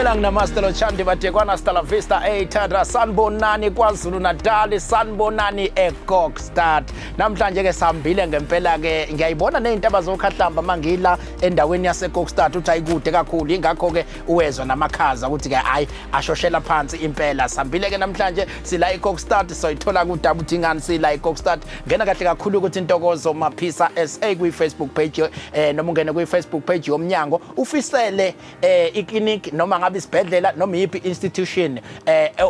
Dumelang namaste lotshandi batekwana hasta vista eithanda sanibonani KwaZulu Natal, sanibonani eKokstad. Namhlanje ke sihambile ngempela ke ngiyayibona nezintaba zokhahlamba mangila endaweni yaseKokstad uthi ayikude kakhulu, ingakho ke uwezwa namakhaza ukuthi ke hayi ashoshela phansi impela. Sihambile ke namhlanje sila eKokstad, soyithola kudaba uthi ingani sila eKokstad. Ngena kahle kakhulu ukuthi Ntokozo Maphisa SA kwi Facebook page noma ungene kwi Facebook page yomnyango ufisele iklinik noma ngabe isibhedlela noma yiphi institution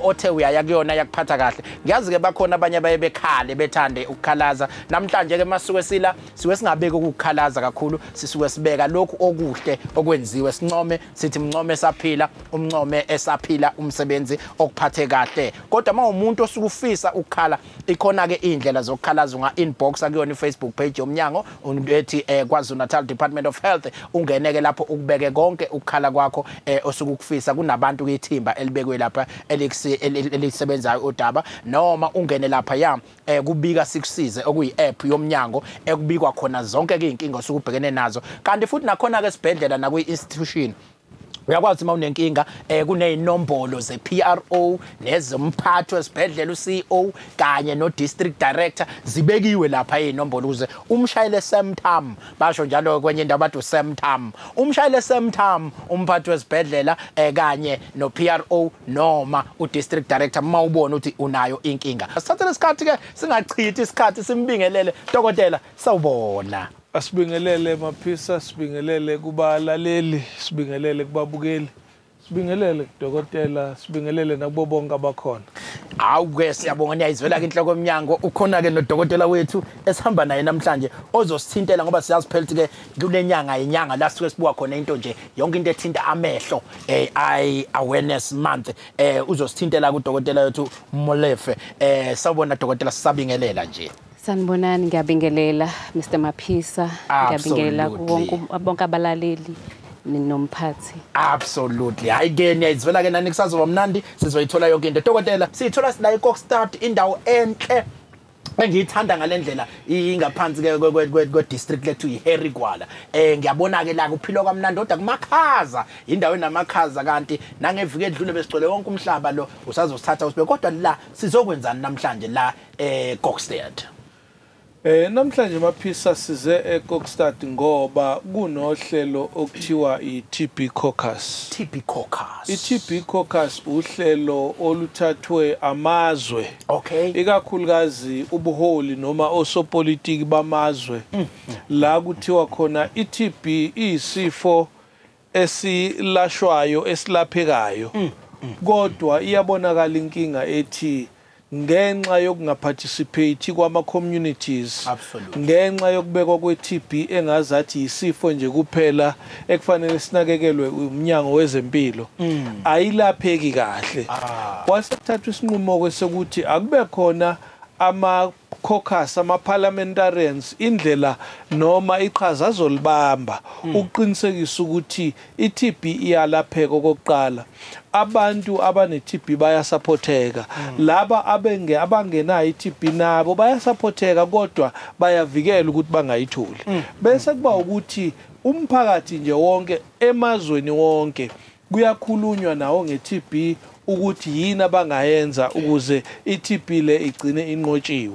othe uyaya kuyona yakuphatha kahle. Ngiyazi ke bakhona abanye abaye bekhale bethande ukukhalaza. Namhlanje ke masuke sila sisuke singabeki ukukhalaza kakhulu, sisuke sibeka lokhu okuhle okwenziwe, sincome sithi mncome saphila, umncome esaphila umsebenzi okuphathe kahle. Kodwa uma umuntu osuke ufisa ukukhala, ikhona ke indlela zokukhalaza. Unga inbox akuyona iFacebook page yomnyango ethi KwaZulu Natal Department of Health, ungeneke lapho ukubeke konke ukukhala kwakho osuke ukufisa. Kunabantu kuyithimba elibekwe lapha elisebenzayo udaba, noma ungene lapha ya kubika sikusize okuyi app yomnyango ekubikwa khona zonke izinkinga osuke ubhekene nazo. Kanti futhi nakhona ke esibhedlela nakwi institution uyakwazi uma unenkinga kuneyinombolo ze-PRO nezomphathi wesibhedlela u-CEO kanye no-district director, zibekiwe lapha iy'nombolo ukuze umshayele semtam, basho njalo kwenye indawo bathi usemtam, umshayele semtam umphathi wesibhedlela kanye no-PRO noma u-district director uma ubona ukuthi unayo inkinga. Sithathe lesikhathi ke singachithi isikhathi simbingelele dokotela. Sawubona. Asibingelele Maphisa, sibingelele kubalaleli, sibingelele kubabukeli, sibingelele kudokotela, sibingelele nakubo bonke abakhona. Hawu ke siyabonga, niyayizwela ke inhloko yomnyango. Ukhona ke nodokotela wethu esihamba naye namhlanje ozosithintela, ngoba siyazi phela ukuthi ke kulenyanga inyanga la sisuke sibuka khona into nje yonke into ethinta amehlo, eye awareness month. Uzosithintela kudokotela wethu Molefe. Sawubona dokotela, sisabingelela nje. Sanibonani, ngiyabingelela Mr Maphisa, ngiyabingelela bonke abalaleli nomphathi. Absolutely. Hayi ke niyayizwela ke nani kusazoba mnandi, sizoyithola yonke into. Dokotela, siyithola sila eKokstad, indawo enhle engiyithanda ngalendlela ingaphansi ke district lethu iHarry Gwala. Ngiyabona ke la kuphilwa kamnandi kodwa kumakhaza, indawo enamakhaza, kanti nangeviki edlule besigcwele wonke umhlaba lo usazosithatha usibe. Kodwa la sizokwenzani namhlanje la eKokstad? Namhlanje Maphisa size eKokstad ngoba kunohlelo okuthiwa i-TB Caucus. TB Caucus. I-TB Caucus uhlelo oluthathwe amazwe. Okay. Ikakhulukazi ubuholi noma osopolitiki bamazwe. La kuthiwa khona i-TB iyisifo esilashwayo esilaphekayo. Kodwa iyabonakala inkinga ethi ngenxa yokungaparticipate kwama communities, ngenxa yokubekwa kwe-TB engazathi isifo nje kuphela ekufanele sinakekelwe umnyango wezempilo, ayilapheki kahle. Kwase kuthathwa isinqumo kwesekuthi akube khona ama caucus, ama parliamentarians, indlela noma iqhaza azolibamba ukuqinisekisa ukuthi i-TB iyalapheka. Okokuqala, abantu abane-TB bayasupporteka, laba abangenayo i-TB nabo bayasupporteka, kodwa bayavikela ukuthi bangayitholi. Bese kuba ukuthi umphakathi nje wonke emazweni wonke kuyakhulunywa nawo nge-TB, ukuthi yini abangayenza ukuze i-TB le igcine inqotshiwe.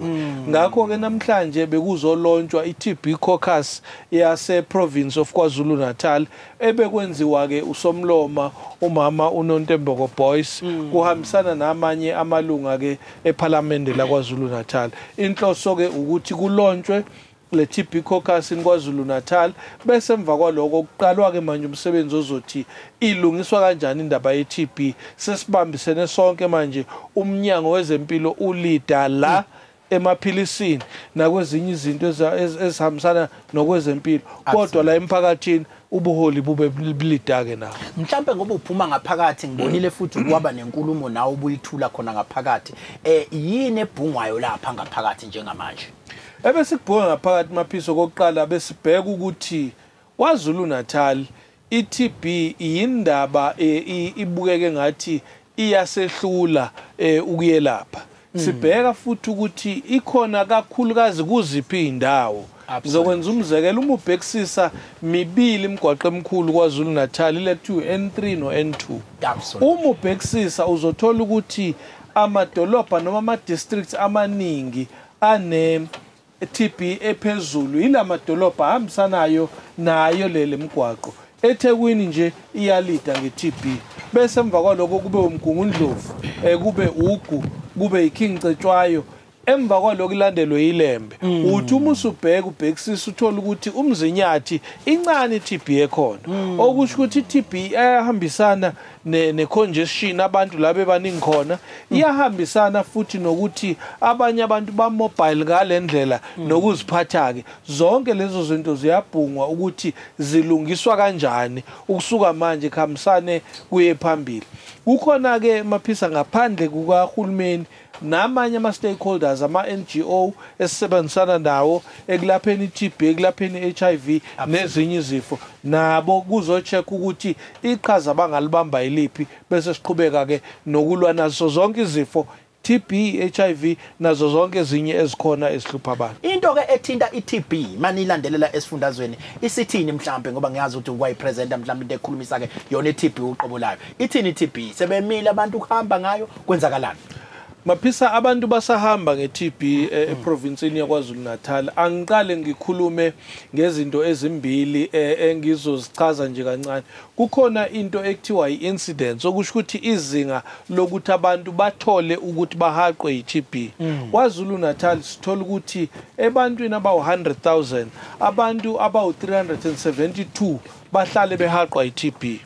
Ngakho ke namhlanje bekuzolontshwa i-TB Caucus yase Province of KwaZulu Natal, ebekwenziwa ke usomloma umama uNontembeko Boyce kuhambisana namanye amalunga ke eParliament la KwaZulu Natal. Inhloso ke ukuthi kulontshwe le TB Caucus in KwaZulu Natal, bese emva kwaloko kuqalwa ke manje umsebenzi ozothi ilungiswa kanjani indaba ye-TB. Sesibambisene sonke manje, umnyango wezempilo ulida la emaphilisini nakwezinye izinto ezihambisana nokwezempilo, kodwa la emphakathini ubuholi bube bulida ke nawo. Mhlambe ngoba uphuma ngaphakathi, ngibonile futhi kwaba nenkulumo nawe ubuyithula khona ngaphakathi, yini ebhungwayo lapha ngaphakathi njengamanje? Ebesikubhunga ngaphakathi Maphisa, kokuqala besibheka ukuthi KwaZulu Natal i-TB iyindaba ibukeke ngathi iyasehlula ukuyelapha. Sibheka futhi ukuthi ikhona kakhulukazi kuziphi indawo. Ngizokwenza umzekelo, uma ubhekisisa mibili imigwaqo emikhulu KwaZulu Natal, ile kuthiwa N3 no N2. Uma ubhekisisa uzothola ukuthi amadolobha noma ama-districts amaningi ane TB ephezulu ilamadolobha ahambisanayo nayo lele migwaqo. eThekwini nje iyalida nge-TB, bese emva kwaloko kube uMgungundlovu, kube Ugu, kube iKing Cetshwayo, emva kwaloko ilandelwe iLembe. Uthi uma usubheka ubhekisisa uthola ukuthi uMzinyathi incane i-TB ekhona, okusho ukuthi i-TB iyahambisana ne-congestion, abantu laba bebaningi khona, iyahambisana futhi nokuthi abanye abantu ba-mobile ngale ndlela nokuziphatha-ke. Zonke lezo zinto ziyabhungwa ukuthi zilungiswa kanjani ukusuka manje kuhambisane kuye phambili. Kukhona-ke Maphisa ngaphandle kukahulumeni namanye ama-stakeholders, ama-NGO esisebenzisana nawo ekulapheni i-TB, ekulapheni i-HIV nezinye izifo, nabo kuzo-check ukuthi iqhaza abangalibamba yiliphi, bese siqhubeka-ke nokulwa nazo zonke izifo, TB, HIV nazo zonke ezinye ezikhona ezihlupha abantu. Into ke ethinta i-TB manilandelela esifundazweni isithini mhlambe, ngoba ngiyazi ukuthi ukwayipresenta mhlambe into ekhulumisa ke yona i-TB uqobo layo. Ithini i-TB? Sebemile abantu ukuhamba ngayo, kwenzakalani? Maphisa, abantu basahamba nge-TB eprovinsini yaKwaZulu Natal. Angiqale ngikhulume ngezinto ezimbili engizozichaza nje kancane. Kukhona into ekuthiwa i-incidence, okusho ukuthi izinga lokuthi abantu bathole ukuthi bahaqwe i-TB. KwaZulu Natal sithola ukuthi ebantwini abawu-100,000, abantu abawu-372 bahlale behaqwa i-TB.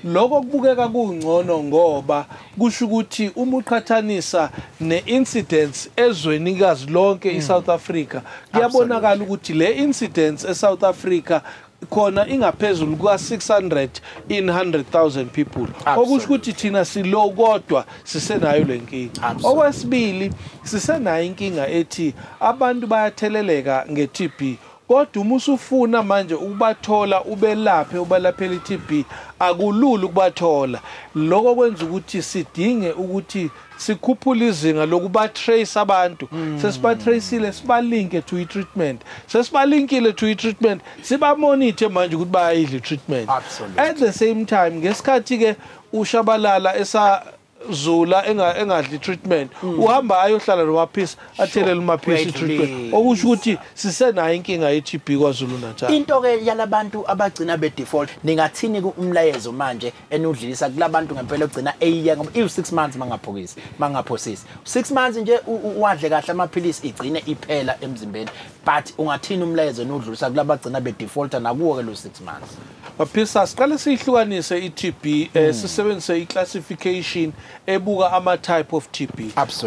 Lokho kubukeka kungcono ngoba kusho ukuthi uma uqhathanisa ne-incidence ezwenikazi lonke i-South Africa, kuyabonakala ukuthi le incidence e-South Africa khona ingaphezulu kuka-600 in 100,000 people. Okusho ukuthi thina silo kodwa sisenayo le nkinga. Okwesibili, sisenayo inkinga ethi abantu bayatheleleka nge-TB, kodwa uma usufuna manje ukubathola ubelaphe ubalaphele i-TB akulula ukubathola. Lokho kwenza ukuthi sidinge ukuthi sikhuphule izinga lokuba trace abantu. Sesibatraceile, sibalinke to i-treatment, sesibalinkile to i-treatment, sibamonithe manje ukuthi bayayidla i-treatment. At the same time, ngesikhathi-ke uShabalala esazula engadli treatment, uhamba ayohlala noMaphisa athelele uMaphisa i-treatment, okusho ukuthi sisenayo inkinga ye-TB KwaZulu Natal. Into ke yalabantu abagcina be-default, ningathini umlayezo manje enudlulisa kulabantu ngempela ogcina eyiya, ngoba iwu-6 months mangaphokisi mangaphosisi 6 months nje uwadle kahle amaphilisi igcine iphela emzimbeni, but ungathini umlayezo enudlulisa kulabagcina be-defaulta nakuwo ke lo 6 months? Maphisa, siqale siyihlukanise i-TB, sisebenzise i-classification ebuka ama-type of TB.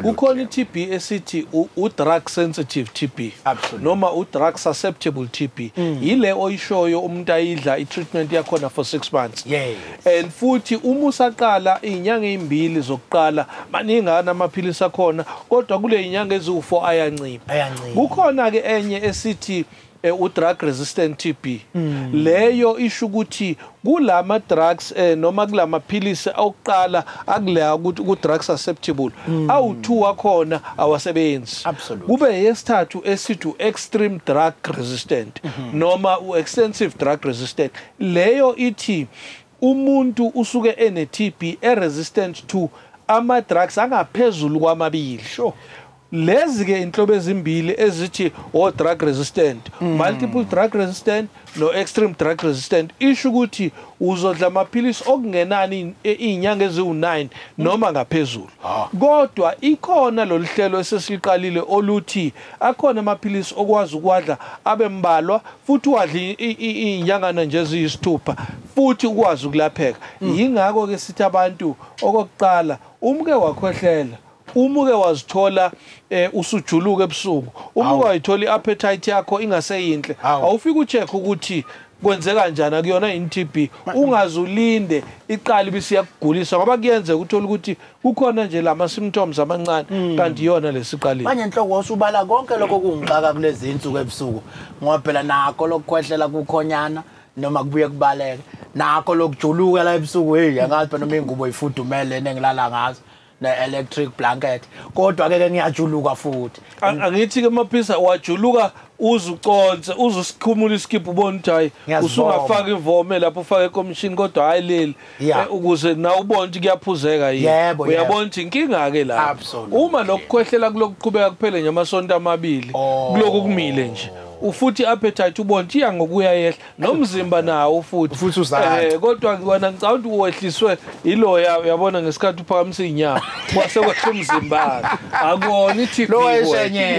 Kukhona i-TB esithi u-drug sensitive TB noma u-drug susceptible TB. Yile oyishoyo umuntu ayidla i-treatment yakhona for 6 months. And futhi uma usaqala iy'nyanga ey'mbili zokuqala maningana amaphilisi akhona, kodwa kule y'nyanga eziwu-4 ayancipha. Kukhona-ke enye esithi u-drug resistant TB. Leyo isho ukuthi kulama drugs noma kulama philisi okuqala akuleya ukuthi ku-drug susceptible awu-2 wakhona awasebenzi. Kube yesithathu esithi extreme drug resistant noma u-extensive drug resistant. Leyo ithi umuntu usuke ene-TB e-resistant to ama-drugs angaphezulu kwamabili. Lezi ke inhlobo ezimbili ezithi o drug resistant, multiple drug resistant no extreme drug resistant, isho ukuthi uzodla amaphilisi okungenani izinyanga eziwu9 noma ngaphezulu. Kodwa ikhona lolu hlelo esesiqalile oluthi akhona amaphilisi okwazi ukwadla abe mbalwa futhi wadla izinyangana nje eziyisithupha futhi ukwazi ukulapheka. Yingakho ke sithi abantu okokuqala umke wakhwehlela, umuke wazithola usujuluka ebusuku, umuke wayithola i-appetite yakho ingaseyinhle, awufike ucheck ukuthi kwenzeka kanjani akuyona i-TB, ungazulinde iqale bese iyakugulisa, ngoba kuyenzeka uthola ukuthi kukhona nje lama symptoms amancane kanti iyona lesiqalile. Manje inhloko usubala konke lokho kungixaka kulezi insuku ebusuku, ngoba phela nakho lokukhwehlela kukhonyana noma kubuye kubaleke, nakho lokujuluka la ebusuku, hey angazi phela noma ingubo ifudumele nengilala ngazo. ne-electric blanket, kodwa ke ngiyajuluka futhi. Angithi ke Maphisa, wajuluka uzuconse uzusikhumula iskip, ubona ukuthi hayi, usungafaka ivome lapho, ufake ecommission, kodwa hayi leli, ukuze na ubone ukuthi kuyaphuzeka yini. Uyabona ukuthi inkinga ke la uma lokukhwehlela kulokuqhubeka kuphele nje amasonto amabili, kuloku kumile nje, ufuthi appetite ubona ukuthi iya ngokuya yehla, nomzimba nawo futhi. Kodwa wena ngicabanga ukuthi uwehliswe iloya, uyabona, ngesikhathi uphakamisa inyama kwase kwehla umzimba, akona i-TB,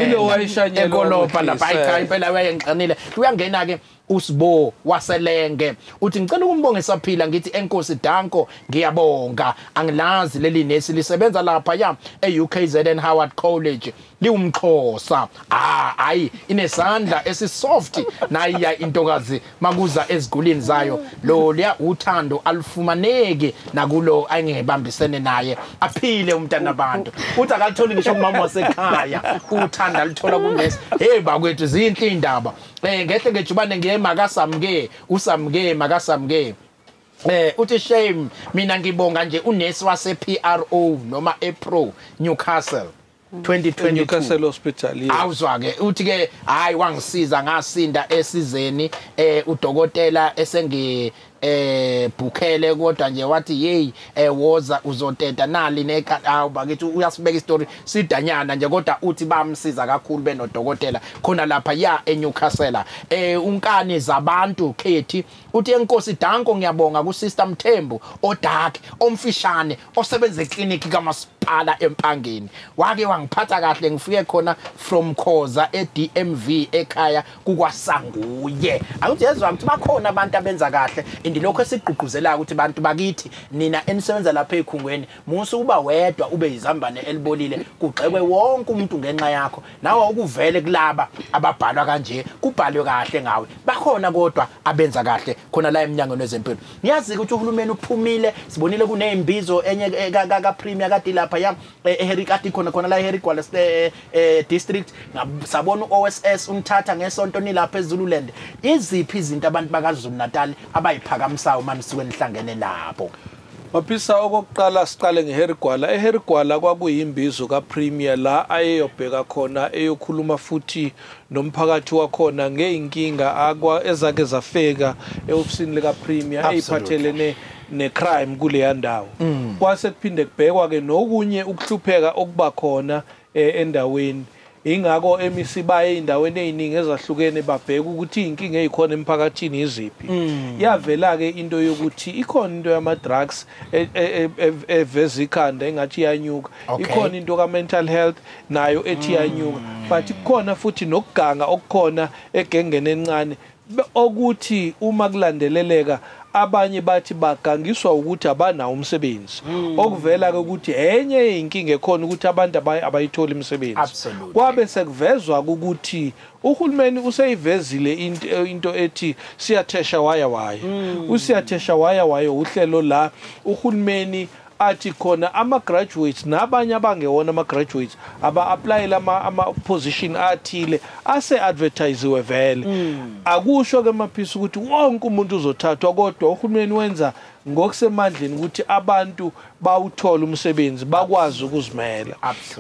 ilo wayishanyela ekolopha lapha. Hayi, impela uyayengixanile. Uyangena ke uSibo waselenge, uthi ngicela ukumbonga esaphila, ngithi enkosi danko, ngiyabonga. Angilazi leli nesi lisebenza lapha ya e-UKZN Howard College, liwumxhosa. Ah, hayi, inesandla esisoft nayiya intokazi makuza ezigulini zayo. Lo liya uthando alufumaneki nakulo angebambisene naye aphile umntana abantu. Uthi akalitholi ngisho kumama wasekhaya, uthanda alithola kunesi. Hey bakwethu, zinhle indaba. Ngehle ngejubane ngiye makasamke, usamke makasamke. Uthi shame, mina ngibonga nje unesi wase PRO noma ePro Newcastle 2022, Newcastle Hospital, yes. Awuzwa ke, uthi ke hayi, wangisiza ngasinda esizeni. Udokotela esengi bhukhele, kodwa nje wathi hey, woza uzoteta nali neka. Awu bakithi, uyasibeka istory sidanyana nje, kodwa uthi bamsiza kakhulu benodokotela khona lapha ya eNewcastle. Unkani zabantu Khethi uthi enkosi danko, ngiyabonga ku Sister Mthembu odark omfishane osebenza eclinic kamasipala eMpangeni, wake wangiphatha kahle ngifike khona from Khoza eDMV, ekhaya kukwasanguye. Akuthi yezwa ukuthi bakhona abantu abenza kahle, and lokho esigqugquzelayo ukuthi bantu bakithi nina enisebenza lapha ekhungweni, musu uba wedwa ube izambane elibolile, kugxekwe wonke umuntu ngenxa yakho. Nawe ukuvele kulaba ababhalwa kanje, kubhalwe kahle ngawe. Bakhona kodwa abenza kahle khona la eminyangweni wezempilo. Ngiyazi ukuthi uhulumeni uphumile, sibonile kunezimbizo enye ka Premier kade lapha ya eHarry, kade khona khona la eHarry Gwala district, sabona uOSS umthatha ngesonto nilapha eZululand. Iziphi izinto abantu bakaZulu Natal abayiphakamisayo manje suke nihlangene nabo? Maphisa, okokuqala siqale ngeHarry Gwala. EHarry Gwala kwakuyimbizo kaPremier la ayeyobheka khona, eyokhuluma futhi nomphakathi wakhona ngeyinkinga akwa ezake zafeka ehofisini lika Premier eyiphathelene necrime kuleya ndawo. Kwase kuphinde kubhekwa ke nokunye ukuhlupheka okuba khona endaweni. Ingakho MEC baye endaweni eziningi ezahlukene babheka ukuthi inkinga ezikhona emphakathini iziphi. Yavela ke into yokuthi ikhona into yama drugs eveza ikhanda engathi iyanyuka, ikhona into ka mental health nayo ethi iyanyuka, but kukhona futhi nokuganga okukhona egengene encane, okuthi uma kulandeleleka abanye bathi bagangiswa ukuthi abanawo umsebenzi. Okuvela ke ukuthi enye inkinga ekhona ukuthi abantu abayitholi imisebenzi. Kwabe sekuvezwa ukuthi uhulumeni useyivezile into ethi siyathesha waya waya. Usiyathesha waya waya uhlelo la uhulumeni athi khona ama graduates nabanye abangewona ama graduates aba applyela ama position athile ase advertisiwe vele. Akusho ke Maphisa ukuthi wonke umuntu uzothathwa, kodwa uhulumeni wenza ngokusemandleni ukuthi abantu bawuthola umsebenzi bakwazi ukuzimela.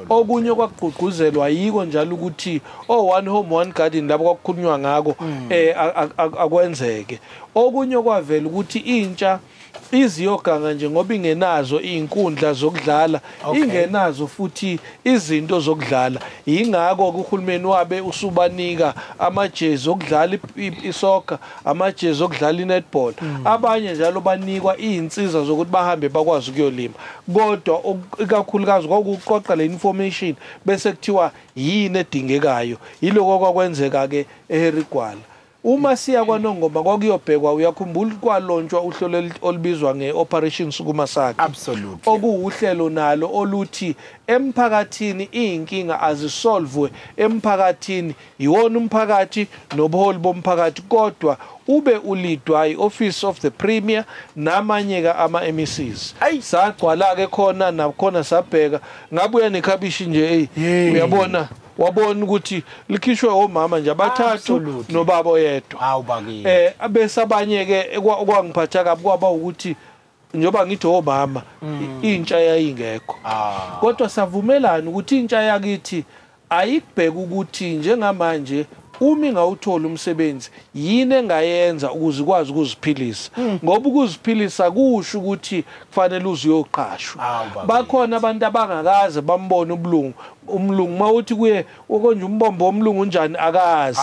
Okunye kwakugqugquzelwa yiko njalo ukuthi one home one garden labo kwakukhulunywa ngako akwenzeke. Okunye kwavela ukuthi intsha iziyoganga nje ngoba ingenazo izinkundla zokudlala, ingenazo futhi izinto zokudlala. Yingakho uhulumeni wabe usubanika amajezi okudlala isoccer, amajezi okudlala inetball. Abanye njalo banikwa izinsiza zokuthi bahambe bakwazi ukuyolima. Kodwa ikakhulukazi kwakuqoqa le information bese kuthiwa yini edingekayo. Yiloko kwakwenzeka ke eHarry Gwala. Uma siya kwaNongoma kwakuyobhekwa, uyakhumbula kwalontshwa uhlelo olubizwa ngeOperation Sukuma Sakhe. Absolutely. Okuwuhlelo nalo oluthi emphakathini inkinga azisolvwe emphakathini, iwona umphakathi nobuholi bomphakathi, kodwa ube ulidwa iOffice of the Premier namanye ka ama MECs. Sagcwala ke khona nakhona sabheka, ngabuya nekhabishi nje, hey uyabona, wabona ukuthi likhishwe omama nje abathathu nobaba oyedwa. Hawu bakithi. Abese abanye ke okwangiphatha kabi kwaba ukuthi Njoba ngithi omama intsha yayingekho. Kodwa savumelana ukuthi intsha yakithi ayikubheka ukuthi njengamanje uma ingawuthola umsebenzi yini engayenza ukuze ikwazi ukuziphilisa, ngoba ukuziphilisa kusho ukuthi kufanele uze uyoqashwa. Bakhona abantu abangakaze bambone ubulungu, umlungu mawuthi kuye okonje umbombo womlungu unjani akazi,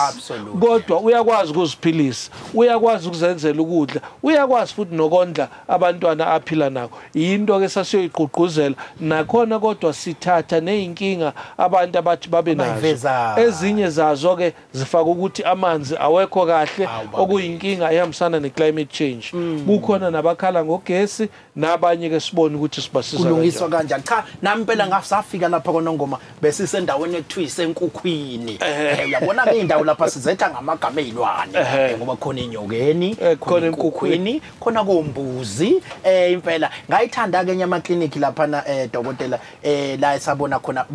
kodwa uyakwazi ukuziphilisa, uyakwazi ukuzenzela ukudla, uyakwazi futhi nokondla abantwana aphila nako. Yinto ke sasiyoyiqhuquzela nakhona, kodwa sithatha nezinkinga abantu abathi babe nazo. Ezinye zazo ke zifaka ukuthi amanzi awekho kahle, okuyinkinga ehambisana ne-climate change. Kukhona nabakhala ngogesi nabanye ke sibone ukuthi sibasiza kulungiswa kanjani. Cha, nami impela ngasafika lapha koNongoma besisendaweni ekuthiwa iseNkukhwini. Uyabona ke indawo lapha sizetha ngamagama ezilwane, ngoba khona inyokeni, khona eNkukhwini, khona kombuzi. Impela ngayithanda ke enye ama-clinic lapha na dokotela, la esabona khona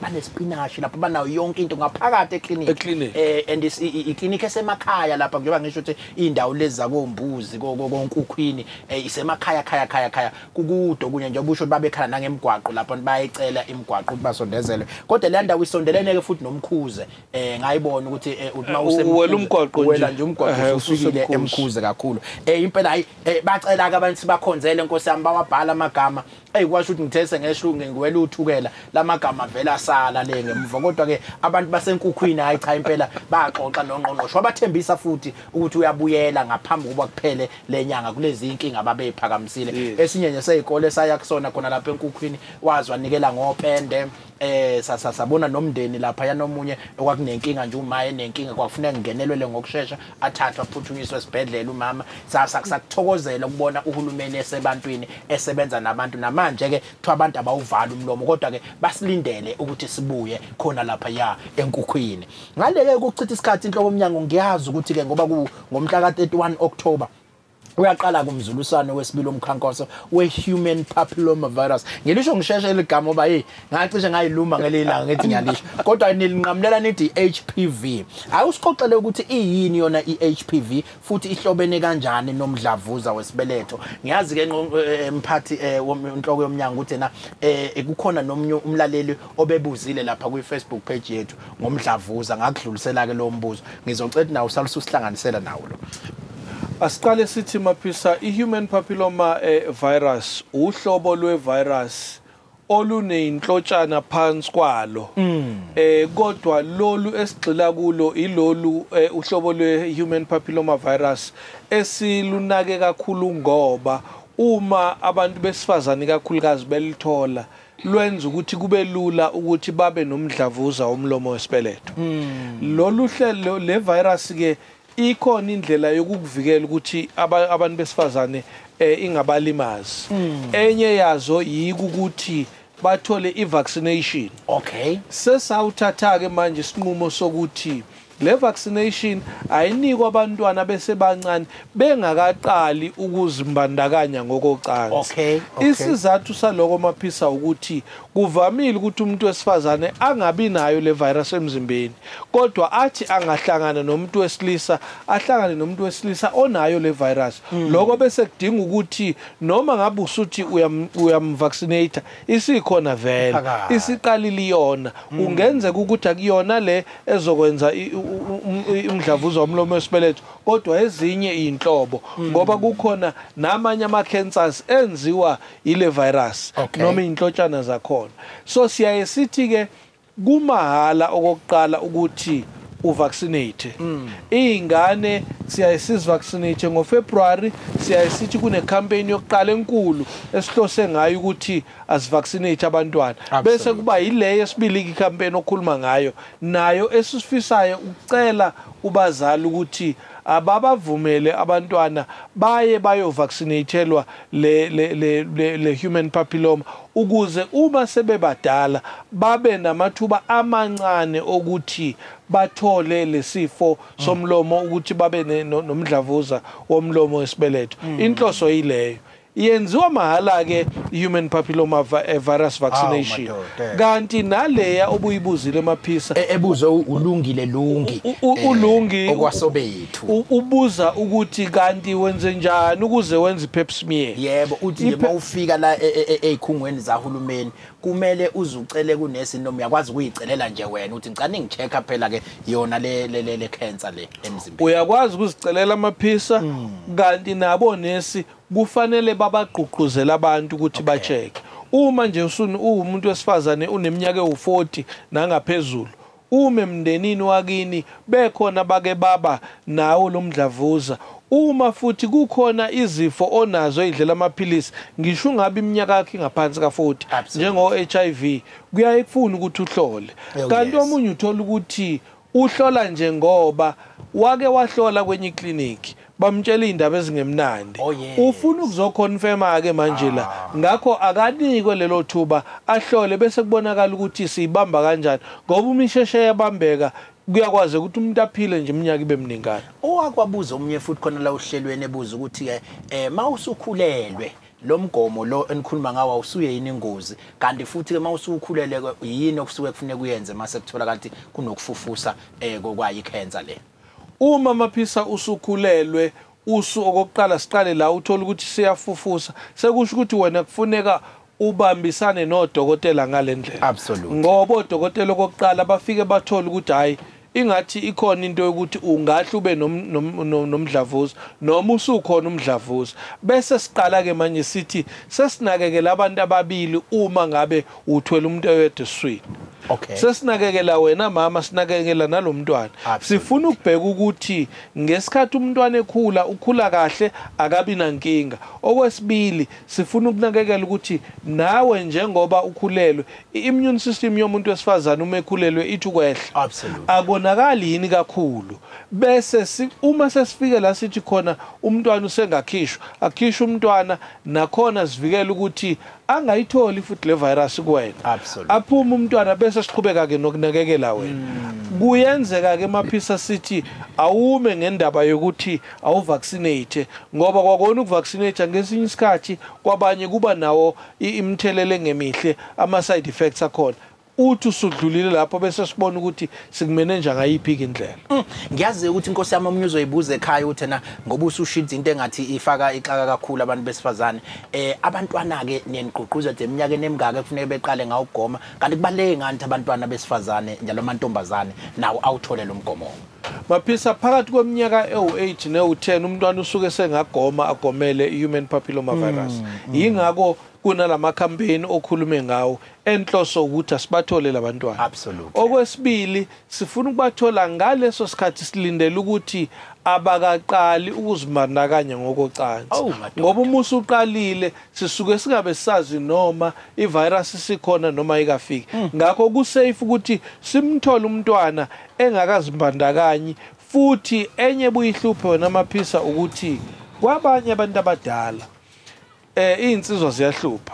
banespinashi lapha, banayo yonke into ngaphakathi eclinic. And iclinic esemakhaya lapha, njengoba ngisho ukuthi indawo lezi zakombuzi koNkukhwini isemakhaya khaya khaya khaya kukude kunye, njengoba usho babekhala nangemigwaqo lapha, bayicela imigwaqo ukuthi basondezele. Kodwa le ndawo isondelene ke futhi noMkhuze, ngayibona ukuthi uthi mawusemkhuze umgwaqo nje nje umgwaqo usufikile eMkhuze kakhulu. Impela hayi, bacela ke abantu bakhonzele Nkosi yami, bawabhala amagama. Kwasho ukuthi ngithese ngeshlungu ngiwela uthukela lamagama vela asala le ngemuva. Kodwa ke abantu baseNkukhwini hayi cha impela baxoxa nongqongqosho, wabathembisa futhi ukuthi uyabuyela ngaphambi kuba kuphele lenyanga kulezi inkinga ababeyiphakamisile. Esinye nje sezikole saya kusona khona lapha eNkukhwini, wazi wanikela ngopende. Sasabona nomndeni lapha yanomunye okwakunenkinga nje, uma enenkinga kwakufuneka ngenelele ngokusheshsha, athathwa aphuthunyiswe esibhedlela umama. Sakuthokozela ukubona uhulumeni esebantwini esebenza nabantu. Namanje ke kuthiwa abantu abawuvala umlomo, kodwa ke basilindele ukuthi sibuye khona lapha ya eNkukhwini. Ngale ke ukuchitha isikhathi inhloko omnyango, ngiyazi ukuthi ke ngoba ngomhla ka-31 October uyaqala kumzuliswano wesibili umkhankaso we-human papilloma virus. Ngilisho ngisheshe ligama ngoba hey ngacishe ngayiluma ngelilanga ngithi ngiyalisho, kodwa nilinqamulela nithi HPV. Awusixoxele ukuthi iyini yona i-HPV futhi ihlobene kanjani nomdlavuza wesibeletho. Ngiyazi ke mphathi inhloko yomnyango ukuthi na kukhona nomnye umlaleli obebuzile lapha kwi-Facebook page yethu ngomdlavuza, ngakudlulisela ke lo mbuzo. Ngizocela nawe usalusihlanganisela nawo lo. Asiqale sithi Maphisa, i-human papilloma virus uhlobo lwe-virus oluneyinhlotshana phansi kwalo. Kodwa lolu esigxila kulo ilolu uhlobo lwe-human papilloma virus esilunake kakhulu, ngoba uma abantu besifazane kakhulukazi belithola lwenza ukuthi kube lula ukuthi babe nomdlavuza womlomo wesibeletho. Lolu hlelo le virus ke ikhona indlela yokukuvikela ukuthi abantu besifazane ingabalimazi. Enye yazo yikuthi bathole i-vaccination. Okay. Sesawuthatha ke manje isinqumo sokuthi le vaccination ayinikwa abantwana besebancane bengakaqali ukuzimbandakanya ngokocansi. Okay. Isizathu saloko Maphisa ukuthi kuvamile ukuthi umuntu wesifazane angabi nayo le virus emzimbeni, kodwa athi angahlangana nomuntu wesilisa, ahlangane nomuntu wesilisa onayo le virus. Lokho bese kudinga ukuthi noma ngabe usuthi uyamvaccinate isikhona vele isiqalile yona, ungenzeka ukuthi akuyona le ezokwenza umdlavuza womlomo wesibeletho, kodwa ezinye inhlobo, ngoba kukhona namanye ama-cancers enziwa ile virus noma inhlotshana zakhona. So siyaye sithi ke kumahala okokuqala ukuthi uvaccinate. Izingane siyaye sizivaccinate ngoFebruary, siyaye sithi kune campaign yokuqala enkulu esihlose ngayo ukuthi asivaccinate abantwana. Bese kuba yile yesibili icampaign okhuluma ngayo nayo esifisayo ukucela ubazali ukuthi ababavumele abantwana baye bayovaccinateelwa le human papilloma, ukuze uma sebebadala babe namathuba amancane okuthi bathole lesifo somlomo, ukuthi babe nomdlavuza womlomo wesibeletho. Inhloso yileyo. Yenziwa mahala ke human papilloma virus vaccination. Kanti naleya obuyibuzile Maphisa ebuze ulungile lungi ulungi okwasobethu ubuza ukuthi kanti wenze njani ukuze wenze pap smear. Yebo, uthi nje mawufika la ezikhungweni zahulumeni kumele uzucele kunesi noma uyakwazi ukuyicelela nje wena uthi ngicela ngichecka phela ke yona le cancer le emzimbeni. Uyakwazi ukuzicelela Maphisa, kanti nabo nesi kufanele babagqugquzela abantu ukuthi ba-check. Uma nje umuntu wesifazane uneminyaka ewu40 nangaphezulu, uma emndenini wakini bekhona bake baba nawo lomdlavuza, uma futhi kukhona izifo onazo idlela amaphilisi, ngisho ungabe iminyaka yakhe ngaphansi ka40 njengo HIV, kuyaye kufuna ukuthi uhlole. Kanti omunye uthola ukuthi uhlola nje ngoba wake wahlola kwenye ikliniki bamtshela indaba ezingemnandi, ufuna ukuzoconfirma ke manje la, ngakho akanikwe lelo thuba ahlole bese kubonakala ukuthi siyibamba kanjani, ngoba umisheshe yabambeka kuyakwazi ukuthi umuntu aphile nje iminyaka ibe miningana. Owakwabuza omunye futhi khona la uhlelweni ebuza ukuthi ke mawusukhulelwe lo mgomo lo enikhuluma ngawo awusuye yini ingozi, kanti futhi ke mawusukhulele yini okusuke kufuneka uyenze mase kuthola kanti kunokufufusa kokwayi cancer le? Uma Maphisa usukhulelwe, usu okokuqala siqale la uthola ukuthi siyafufusa, sekusho ukuthi wena kufuneka ubambisane nodokotela ngalendlela. Absolutely. Ngoba odokotela okokuqala bafike bathola ukuthi hayi ingathi ikhona into yokuthi ungahle ube nomdlavuza noma usukhona umdlavuza, bese siqala ke manje sithi sesinakekela abantu ababili uma ngabe uthwele umuntu oyedwa esiswini. Okay. Sesinakekela wena mama, sinakekela nalomntwana. Sifuna ukubheka ukuthi ngesikhathi umntwana ekhula ukhula kahle akabi nankinga. Okwesibili sifuna ukunakekela ukuthi nawe njengoba ukhulelwe, i-immune system yomuntu wesifazane uma ekhulelwe ithi ukwehla. Absolutely. Akonakali yini kakhulu. Bese uma sesifike la sithi khona umntwana usengakhishwa, akhishwa umntwana nakhona sivikele ukuthi angayitholi futhi le virus kuwena. Aphuma umntwana bese siqhubeka ke nokunakekela wena. Kuyenzeka ke Maphisa sithi awume ngendaba yokuthi awuvaccinate, ngoba kwakona ukuvaccinate ngesinye isikhathi kwabanye kuba nawo imthelele engemihle, ama side effects akhona. Uthi usudlulile lapho bese sibona ukuthi sikumeneja ngayiphi indlela. Ngiyazi ukuthi inkosi yami omunye uzoyibuza ekhaya ukuthi na ngoba usushintsha into engathi ifaka ixaka kakhulu abantu besifazane, abantwana ke niyengqugquza eminyakeni emingaka kufuneka beqale ngawugoma, kanti kubaleke ngani abantwana besifazane njalo amantombazane nawo awuthole lo mgomo? Maphisa, phakathi kweminyaka ewu8 newu10 umntwana usuke sengagoma agomele human papilloma virus. Yingakho kunalama campaign okhulume ngawo enhloso ukuthi asibathole labantwana. Absolutely. Okwesibili sifuna ukubathola ngaleso sikhathi silindele ukuthi abakaqali ukuzibandakanya ngokocansi. Ngoba uma usuqalile sisuke singabe sazi noma ivirus isikhona noma ikafiki. Ngakho kusafe ukuthi simthole umntwana engakazibandakanyi. Futhi enye buyihluphe wena Maphisa ukuthi kwabanye abantu abadala insizwa ziyahlupha.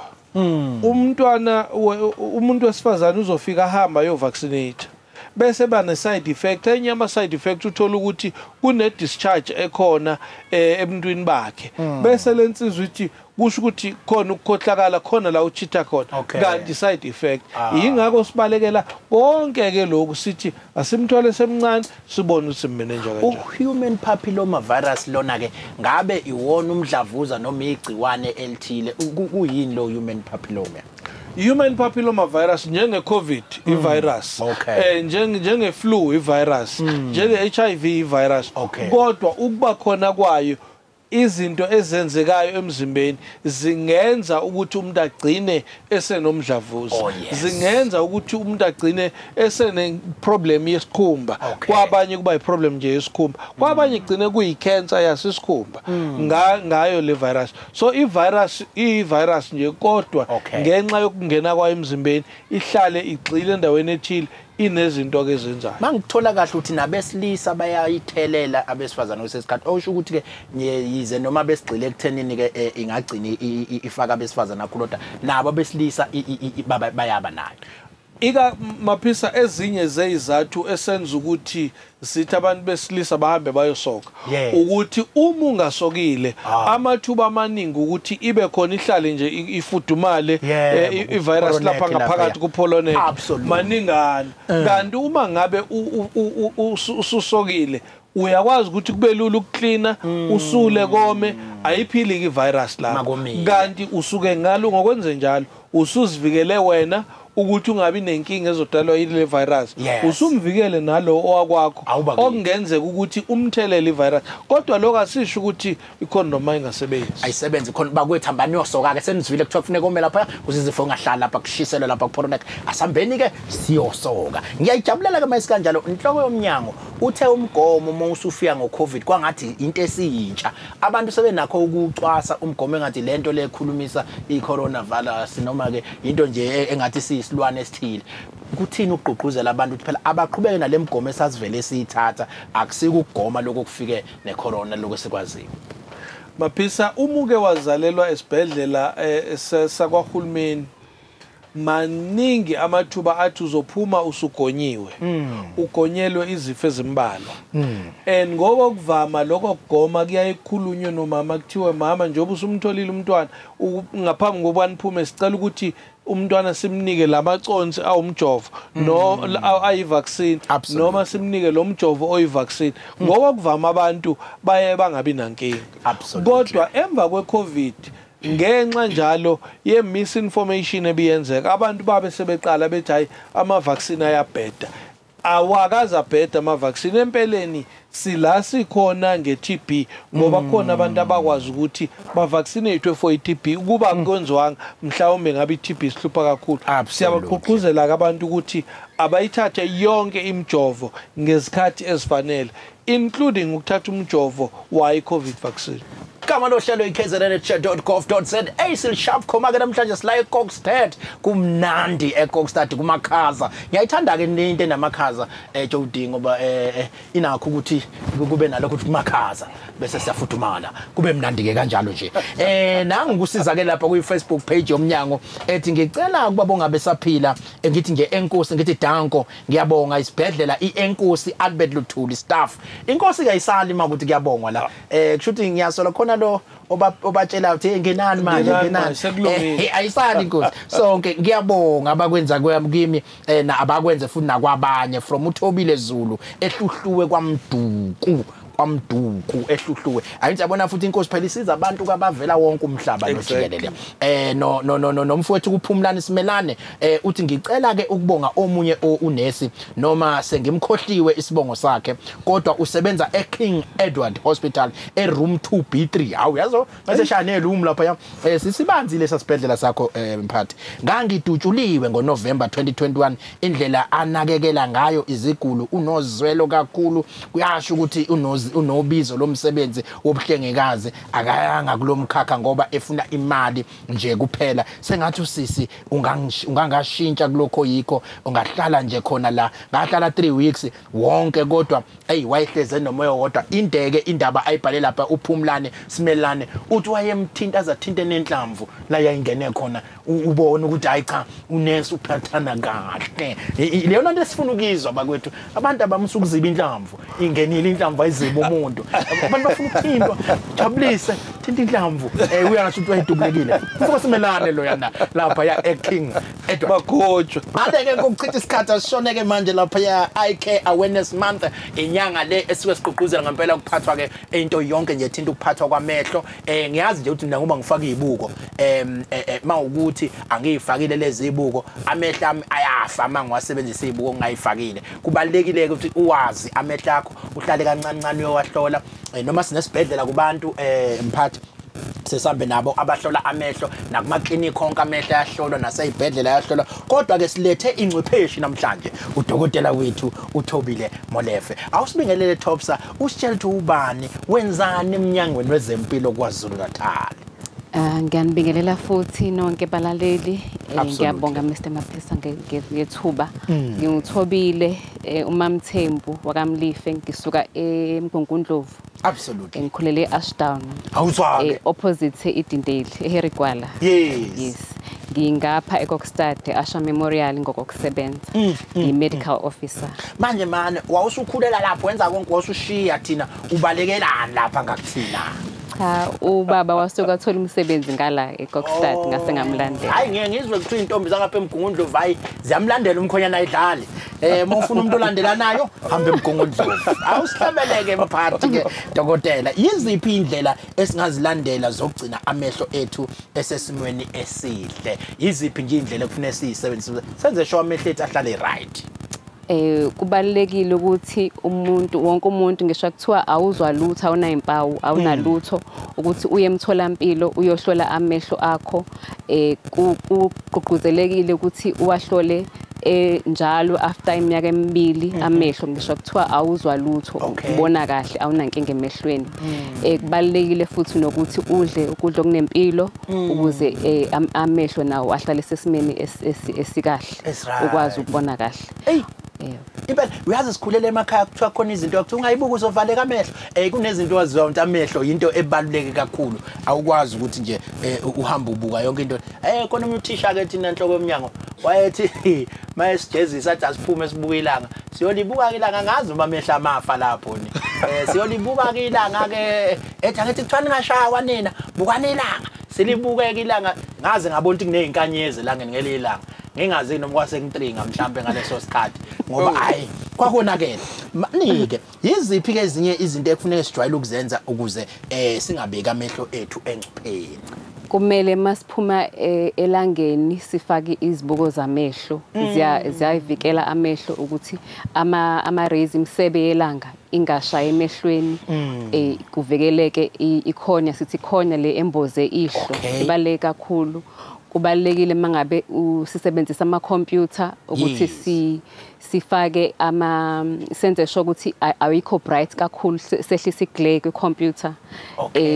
Umntwana umuntu wesifazane uzofika ahamba ayo vaccinate bese ba ne side effect. Enye ama side effect uthola ukuthi kune discharge ekhona emntwini bakhe, bese lensizwa ithi kusho ukuthi khona ukukhohlakala khona la uchitha khona, kanti side effect. Yingakho sibalekela konke ke lokhu sithi asimthole semncane sibone ukuthi simenenja kanjani. Human papilloma virus lona ke ngabe iwona umdlavuza noma igciwane elithile? Kuyini lo human papilloma? Human papilloma virus njenge COVID i-virus, njenge flu i-virus, njenge HIV i-virus, kodwa ukuba khona kwayo izinto ezenzekayo emzimbeni zingenza ukuthi umuntu agcine esenomdlavuza, zingenza ukuthi umuntu agcine esene problem yesikhumba. Kwabanye kuba iproblem nje yesikhumba, kwabanye igcine kuyicancer yasisikhumba ngayo le virus. So i-virus i-virus nje, kodwa ngenxa yokungena kwayo emzimbeni ihlale igxile endaweni ethile, inezinto ke ezenzayo. Mangithola kahle ukuthi nabesilisa bayayithelela abesifazane kwesikhathi, osho ukuthi ke yize noma besigxile ekuthenini ke ingagcini ifaka abesifazane kakhulu, kodwa nabo abesilisa bayaba nayo. Ika Maphisa, ezinye zezizathu esenza ukuthi sithi abantu besilisa bahambe bayosoka ukuthi uma ungasokile amathuba amaningi ukuthi ibe khona ihlale nje ifudumale ivirus lapha ngaphakathi kupholoneke maningana. Kanti uma ngabe ususokile uyakwazi ukuthi kube lula ukuklina, usule kome, ayiphili ivirus lapha. Kanti usuke ngalo ngokwenze njalo usuzivikele wena ukuthi ungabi nenkinga ezodalwa yile virus, usumvikele nalo owakwakho okungenzeka ukuthi umthelele ivirus. Kodwa lokho asisho ukuthi icondom ayingasebenzi. Ayisebenzi khona bakwethu, hambani yosoka ke, senizwile kuthiwa kufuneka ome lapha ukuze izifo ngahlala lapha kushiselwe lapha kupholoneke. Asambeni ke siyosoka. Ngiyayijabulela ke mayisi kanjalo. Inhloko yomnyango uthe umgomo uma usufika ngoCovid kwangathi into esiyintsha, abantu sebenakho ukucwasa umgomo engathi lento lekhulumisa i-coronavirus noma ke into nje engathi siyisilwane esithile. Kuthini ukugqugquzela abantu ukuthi phela abaqhubeke nalemigomo esasivele siyithatha, akusike ukugoma lokho kufike necorona lokho sikwaziyo. Maphisa, umuke wazalelwa esibhedlela sakwahulumeni, maningi amathuba athi uzophuma usugonyiwe, ugonyelwe izifo ezimbalwa. And ngokuvama lokho kugoma kuyaye kukhulunywe nomama, kuthiwe mama njengoba usumtholile umntwana, ngaphambi kokuba niphume sicela ukuthi umntwana simnike lamaconsi awumjovo no ayi-vaccine, noma simnike lo mjovo oyi-vaccine. Ngoba kuvama abantu baye bangabi nankinga. Kodwa emva kwe-COVID, ngenxa njalo ye-misinformation ebiyenzeka, abantu babe sebeqala bethi hayi ama-vaccine ayabheda. Awakaze abheda ama-vaccine. Empeleni sila sikhona nge-TB ngoba khona abantu abakwazi ukuthi bavaccinate for i-TB. Ukuba kwenziwanga mhlawumbe ngabe i-TB isihlupha kakhulu. Siyabagqugquzela abantu ukuthi abayithathe yonke imijovo ngezikhathi ezifanele, including ukuthatha umjovo wayi-COVID vaccine. Igama lohlelo iKZN@.gov.za. Sharp khoma ke namhlanje sila eKokstad, kumnandi eKokstad kumakhaza. Ngiyayithanda ke into enamakhaza Jody, ngoba inakho ukuthi kube nalokho ukuthi kumakhaza bese siyafudumala, kube mnandi ke kanjalo nje. Nangu kusiza ke lapha ku Facebook page yomnyango ethi ngicela ukuba bongabe saphila, ngithi nje enkosi, ngithi danko, ngiyabonga isibhedlela iEnkosi Albert Luthuli staff. Inkosi kayisali makuthi kuyabongwa la. Kusho ukuthi ngiyasola khona lo obatshela ukuthi ngenani manje, ngenani ayisali inkosi. Sonke ngiyabonga abakwenza kimi na abakwenze futhi nakwabanye, from uThobile Zulu ehluhluwe kwaMduku, kwaMduku ehluhluwe. Ayithi yabona futhi inkosi phela isiza abantu kwabavela wonke umhlaba nojikelele. No no no nomfowethu kuphumlana simelane uthi ngicela ke ukubonga omunye unesi noma sengimkhohliwe isibongo sakhe, kodwa usebenza eKing Edward Hospital eroom 2B3. Hawu yazo bese shaya neroom lapha ya. Sisibanzi lesa sibhedlela sakho mphathi. Ngangidutshuliwe ngoNovember 2021, indlela anakekela ngayo izigulu unozwelo kakhulu, kuyasho ukuthi unobizo lomsebenzi wobuhlengikazi, akayanga kulomkhakha ngoba efuna imali nje kuphela. Sengathi usisi ungangashintsha kulokho yikho, ungahlala nje khona la. Ngahlala 3 weeks wonke, kodwa hey wayehleze nomoya wodwa. Indeke indaba ayibhale lapha uphumlane simelane, uthi wayemthinta azathinte nenhlamvu la yayingene khona, ubone ukuthi hayi cha unesi uphathana kahle. Leyo nto esifuna ukuyizwa bakwethu, abantu abamusa ukuziba inhlamvu, ingenile inhlamvu ayiziba umuntu. Abantu bafuna ukuthintwa, jabulise, thinta inhlamvu. Uyasho ukuthi wayidubulekile. Mfoko simelane lo yana lapha ya eKing Edward. Bagotshwa. Manje ke ngokuchitha isikhathi asishoneke manje lapha ya Eye Care Awareness Month, inyanga le esuke siqhuquzela ngempela ukuphathwa ke into yonke nje thinta ukuphathwa kwamehlo. Ngiyazi nje ukuthi mina ngoba ngifaka izibuko mawukuthi angiyifakile lezi zibuko, amehlo ami ayafa mangiwasebenzisa izibuko ngingayifakile. Kubalekile ukuthi uwazi amehlo akho, uhlale kancane kancane uyowahlola. Noma sinesibhedlela kubantu mphathi sesambe nabo abahlola amehlo, nakumaklinikhi onke amehlo ayahlolwa, naseyibhedlela ayahlolwa. Kodwa ke silethe ingcwepheshi namhlanje, udokotela wethu uThobile Molefe. Awusibingelele Topsa, usitshele ukuthi ubani, wenzani emnyangweni wezempilo KwaZulu Natal. Ngiyanibingelela futhi nonke balaleli. Ngiyabonga Mr Maphisa ngethuba. Nginguthobile uMamthembu wakaMlife, ngisuka eMgungundlovu. Absolutely. Ngikhulele eAshdown. Awuzwa-ke. Opposite eEdendale, eHarry Gwala. Yes. Yes. Ngingapha eKokstad, Asha Memorial ngokokusebenza. Ngi-medical officer. Manje mane wawusukhulela lapho wenza konke, wawusushiya thina ubalekelani lapha ngakuthina? Cha, ubaba wasuka athola umsebenzi ngala eKokstad, ngase ngamlandela. Hayi, ngeke ngizwe kuthiwa intombi zangapha eMgungundlovu hayi ziyamlandela umkhonyana ayidlali. Uma ufuna umuntu olandelanayo hambe eMgungundlovu. Awusihlabeleke mphathi ke dokotela. Yiziphi indlela esingazilandela zokugcina amehlo ethu esesimweni esihle? Yiziphi nje indlela ekufanele siyisebenzise senze sure amehlo ethu ahlale right? Kubalulekile ukuthi umuntu wonke umuntu, ngisho kuthiwa awuzwa lutho, awunayimpawu, awunalutho, ukuthi uye emtholampilo uyohlola amehlo akho. Kugqugquzelekile ukuthi uwahlole njalo after iminyaka emibili amehlo, ngisho kuthiwa awuzwa lutho, ubona kahle, awunankinga emehlweni. Kubalulekile futhi nokuthi udle ukudla okunempilo ukuze amehlo nawo ahlale sesimeni esikahle, ukwazi ukubona kahle. Hey. Impela uyazi sikhulele emakhaya kuthiwa khona izinto kuthiwa ungayibuka uzovaleka amehlo. Kunezinto waziwa ukuthi amehlo into ebaluleke kakhulu. Awukwazi ukuthi nje uhambe ubuka yonke into. Khona umthisha ke thina enhloko yomnyango wayethi mayesijezisa athi asiphume sibuke ilanga. Siyolibuka ke ilanga, ngazi uma amehlo amafa lapho ni. Siyolibuka ke ilanga ke ethi angithi kuthiwa ningashawa nina, bukani ilanga. Silibuke ke ilanga, ngaze ngabona ukuthi kunezinkanyezi elangeni ngelinye ilanga. Ngingazi noma kwase ngitringa mhlambe ngaleso sikhathi ngoba hayi kwakonakele. Manike yiziphi ke ezinye izinto ekufuneka sijwayele ukuzenza ukuze singabeki amehlo ethu engcupheni? Kumele masiphuma elangeni sifake izibuko zamehlo, ziyavikela amehlo ukuthi ama rays, imisebe yelanga ingashayi emehlweni, kuvikeleke ikhonya, sithi ikhonya le emboze ihlo. Ibaluleke kakhulu. Kubalulekile mangabe usisebenzisa ama-computer ukuthi sifake ama senze sure ukuthi ayikho bright kakhulu, sehlisa iglare kwi-computer,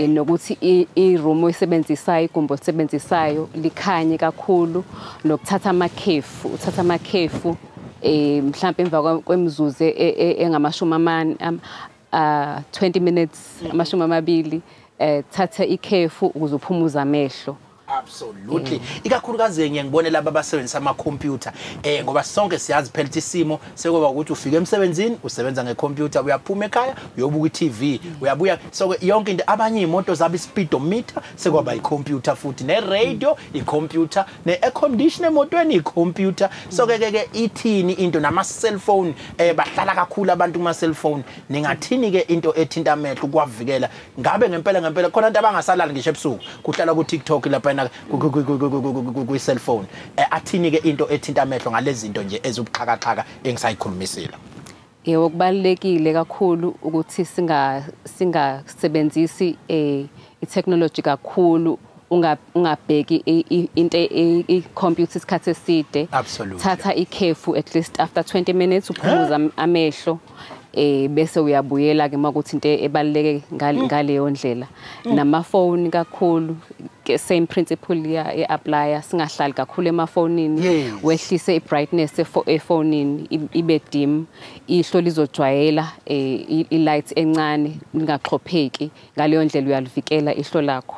nokuthi i-room oyisebenzisayo, igumbi olisebenzisayo likhanye kakhulu, nokuthatha amakhefu, uthatha amakhefu mhlambe emva kwemizuzu engamashumi amane, 20 minutes, 20, thatha ikhefu ukuze uphumuze amehlo. Absolutely. Ikakhulukazi ngiye ngibone laba abasebenzisa ama-computer, ngoba sonke siyazi phela ukuthi isimo sekuba ukuthi ufika emsebenzini usebenza ngecomputer, uyaphuma ekhaya uyobuka i-TV, uyabuya, so yonke into. Abanye iy'moto zabo i-speedometer sekwaba i-computer futhi, ne-radio i-computer, ne-air conditioner emotweni i-computer. So ke ke ithini into nama-cellphone, bahlala kakhulu abantu kuma-cellphone. Ningathini ke into ethinta amehlo ukuwavikela? Ngabe ngempela ngempela khona abantu abangasalali ngisho ebusuku, kuhlala ku-TikTok lapha kwi-cellphone. Athini ke into ethinta amehlo ngalezi zinto nje ezibuxhakaxhaka engisayikhulumisile? Yebo, kubalulekile kakhulu ukuthi singasebenzisi i-technology kakhulu, ungabheki into i-computer isikhathi eside. Thatha ikhefu at least after 20 minutes uphumuza amehlo, bese uyabuyela ke makuthi into ebaluleke ngaleyo ndlela. Namafoni kakhulu, same principle ya apply, singahlali kakhulu emafonini, wehlise i-brightness efonini ibe dim, ihlo lizojwayela i-light encane, lingaxhopheki. Ngaleyo ndlela uyalivikela ihlo lakho.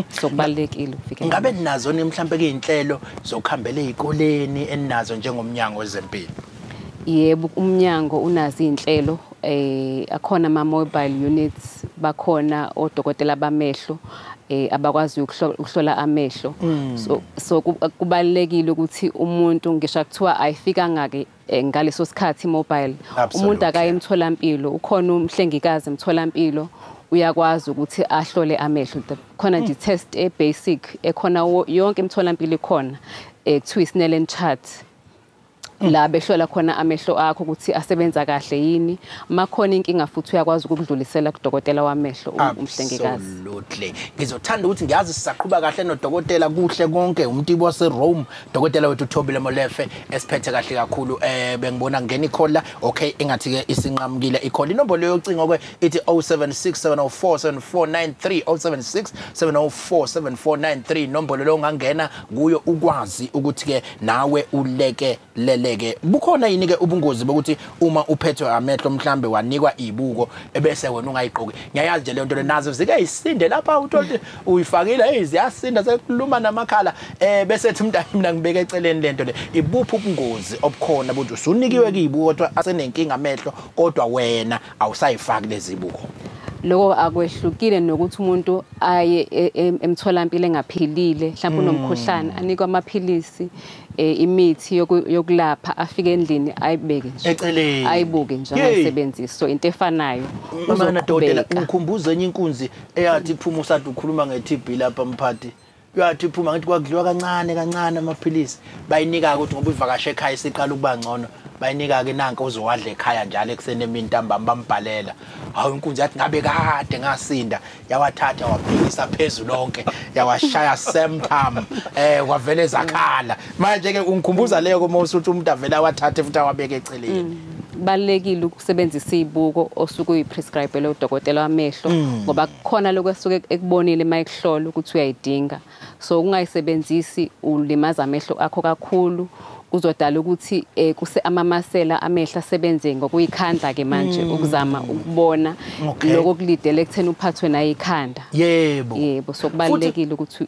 So kubalulekile ukuvikela. Ngabe ninazo mhlambe ke inhlelo zokuhambela ezikoleni eninazo njengomnyango wezempilo? Yebo, umnyango unazo inhlelo, akhona ama mobile units, bakhona odokotela bamehlo abakwazi ukuhlola amehlo. So kubalulekile ukuthi umuntu ngisho kuthiwa ayifikanga ke ngaleso sikhathi mobile, umuntu akaye emtholampilo, ukhona umhlengikazi emtholampilo uyakwazi ukuthi ahlole amehlo. Khona nje test e basic ekhona yonke emtholampilo ikhona, kuthiwa i-Snellen chart. La behlola khona amehlo akho ukuthi asebenza kahle yini. Makhona inkinga futhi uyakwazi ukudlulisela kudokotela wamehlo umhlengikazi. Absolutely. Ngizothanda ukuthi ngiyazi sisaqhuba kahle nodokotela kuhle konke umtibo wase Rome, dokotela wethu Thobile Molefe esiphethe kahle kakhulu. Bengibona ngena i-call la. Okay, engathi ke isinqamukile i-call. Inombolo yocingo ke ithi 0767047493, 0767047493, inombolo lo ongangena kuyo ukwazi ukuthi ke nawe ulekeleleke. Bukhona yini ke ubungozi bokuthi uma uphethwe amehlo mhlambe wanikwa ibuko ebese wena ungayigqoki? Ngiyayazi nje le nto nazo zike isinde lapha, uthola uyifakile, hey, ziyasinda sekuluma namakhala, bese ethi umuntu mina ngibeke eceleni lento le. Ibuphi ubungozi obukhona ukuthi usunikiwe ke ibuko kodwa asenenkinga amehlo kodwa wena awusayifaki lezi ibuko? Lokho akwehlukile nokuthi umuntu aye emtholampilo engaphilile, mhlawumbe unomkhuhlane, anikwe amaphilisi, imithi yokulapha, afike endlini ayibeke nje eceleni, ayibuke nje angayisebenzisi. So into efanayo. Mana dokotela, ngikhumbuza enye inkunzi eyathi iphuma usathi ukhuluma nge-TB lapha mphathi. Uyathi iphuma ngithi kwakudliwa kancane kancane amaphilisi, bayinika ukuthi ngoba ivakashe ekhaya isiqala ukuba ngcono, bayinika ke nanka uzowadla ekhaya njalo ekuseni emini ntambama, bambhalela. Hawu, inkunzi yathi ngabe kade ngasinda, yawathatha wabhekisa phezulu lonke, yawashaya same time, kwavele zakhala. Manje ke ungikhumbuza leyo kuma usuthi umuntu avela awathathe futhi awabeke eceleni. Kubalulekile ukusebenzisa izibuko osuke uyiprescribe udokotela wamehlo, ngoba kukhona lokho esuke ekubonile mayekuhlola ukuthi uyayidinga. So ungayisebenzisi ulimaza amehlo akho kakhulu, kuzodala ukuthi kuse amamasela amehlo asebenze ngokuyikhandla ke manje ukuzama ukubona lokho kulidele ekutheni uphathwe nayo ikhanda. Yebo. Yebo, so kubalulekile ukuthi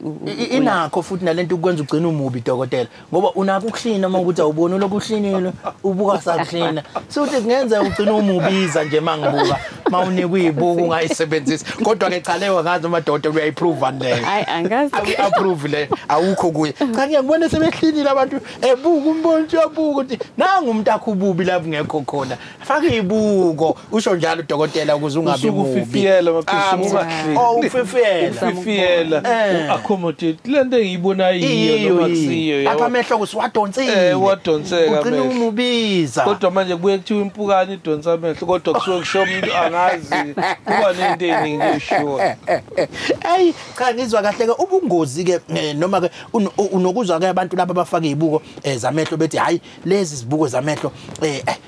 inakho futhi nalento ukwenza ugcina umubi dokotela, ngoba unakho ukuhlina uma ukuthi awuboni lokhu uhlinile, ubuka sakuhlina. So uthi kungenza ugcina umubiza nje mangibuka mawunikwa izibuko ungayisebenzisi. Kodwa ke cha leyo ngazi uma dokotela uyayiprove leyo. Hayi, angazi. Awu-approve le, awukho kuye. Cha, ngiyabona sebehlinile abantu ebuka umbona uyabuka ukuthi nangu umuntu akho ububi lapho ngekho khona. Faka izibuko, usho njalo udokotela ukuze ungabi mubi. Usukufifiyela maphisi ungahleli. Oh, ufifiyela. Ufifiyela, uaccommodate lento engiyibona yiyo noma kusiyo. Lapha amehlo kusiwadonsile. Wadonseka amehlo. Ugcina umubiza. Kodwa manje kubuye kuthiwa impukane idonsa amehlo, kodwa kusuke kusho umuntu angazi kuba nento eningi eshiwo. Hey, cha ngizwa kahle ke ubungozi ke noma ke unokuzwa ke abantu laba abafaka izibuko zamehlo bethi hayi lezi zibuko zamehlo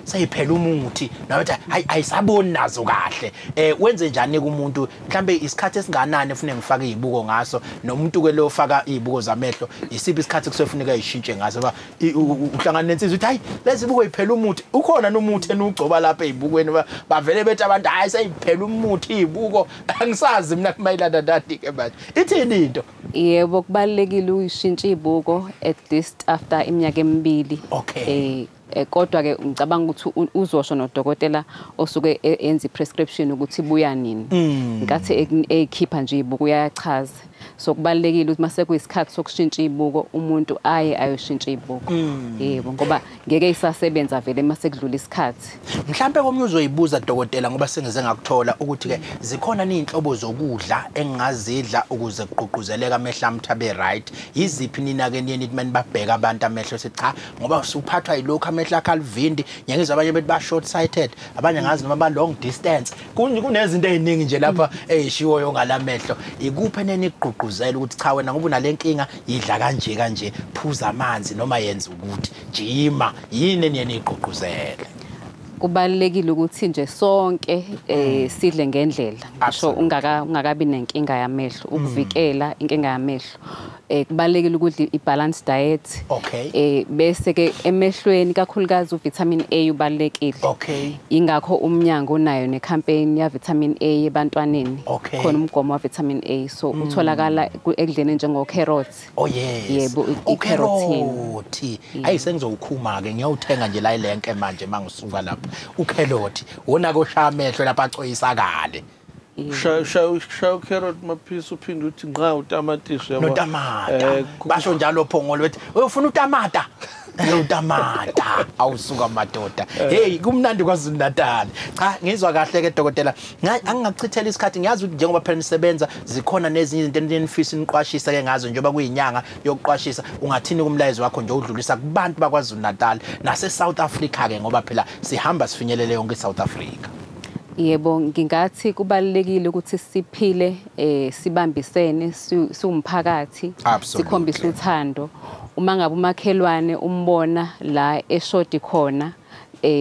seyiphela umuthi, nawe uthi hayi ayisaboni nazo kahle. Wenze njani kumuntu mhlambe isikhathi esinganani ufune ngifake izibuko ngaso, nomuntu ke lo faka izibuko zamehlo isiphi isikhathi kusefuneka ishintshe ngaso? Ba uhlangana nensizwa uthi hayi lezi zibuko iphela umuthi, ukhona nomuthi enugcoba lapha ezibukweni, bavele bethi abantu hayi seyiphela umuthi izibuko, angisazi mina kumayelana nani ke manje. Ithini into? Yebo, kubalulekile uyishintshe izibuko at least after iminyaka emibili. Okay. Kodwa ke ngicabanga ukuthi uzosho nodokotela osuke enza i-prescription ukuthi ibuya nini. Nkathi eyikhipha nje ibuko uyachaza. So kubalulekile ukuthi mase kuyisikhathi sokushintsha ibuko umuntu aye ayoshintsha ibuko. Yebo, ngoba ngeke isasebenza vele mase kudlula isikhathi. Mhlambe komnye uzoyibuza dokotela ngoba sengize ngakuthola ukuthi ke zikhona izinhlobo zokudla engingazidla ukuze kugqugquzeleka amehlo ami abe right. Yiziphi nina ke niye nithi manibabheka abantu amehlo sithi cha ngoba usuphathwa yilokho amehlo akhe alivindi, ngiyangizwa abanye bethi ba short sighted, abanye ngazi noma ba long distance. Kunezinto eziningi nje lapha ezishiwoyo ngalamehlo. Ikuphi neni kugqugquzela ukuthi cha wena ngoba unalenkinga yidla kanje kanje, phuza amanzi noma yenza ukuthi jima, yini eniye nigqugquzele? Kubalulekile ukuthi nje sonke sidle ngendlela, ngisho ungakabi nenkinga yamehlo, ukuvikela inkinga yamehlo. Kubalulekile ukudla i-balanced diet. Okay. Bese ke emehlweni kakhulukazi uvitamin A ubalulekile. Okay. Ingakho umnyango unayo necampaign ya vitamin A ebantwaneni. Okay. Khona umgomo wa vitamin A, so utholakala ekudleni njengo carrots. Oh yes. Yebo, i-carotene. Ayi sengizowukhuma ke ngiyawuthenga nje la ilenke manje mangisuka lapha. Ukheloti wona koshaya amehlo lapha acoyisakale. Shaya carrot maphisi uphinde uthi nqa utamatisi yabo. Notamata. Basho njalo Phongolo bethi uyofuna utamata. Utamata awusuka madoda. Hey, kumnandi kwaZulu Natal. Cha, ngizwa kahle ke dokotela. Angingachithela isikhathi, ngiyazi ukuthi njengoba phela nisebenza zikhona nezinye izinto enifisa niqwashisa ke ngazo njengoba kuyinyanga yokuqwashisa. Ungathini kumlayezo wakho nje udlulisa kubantu bakwaZulu Natal nase South Africa ke, ngoba phela sihamba sifinyelele yonke iSouth Africa? Yebo, ngingathi kubalulekile ukuthi siphile sibambisene siwumphakathi, sikhombise uthando. Uma ngabe umakhelwane umbona la eshodi khona,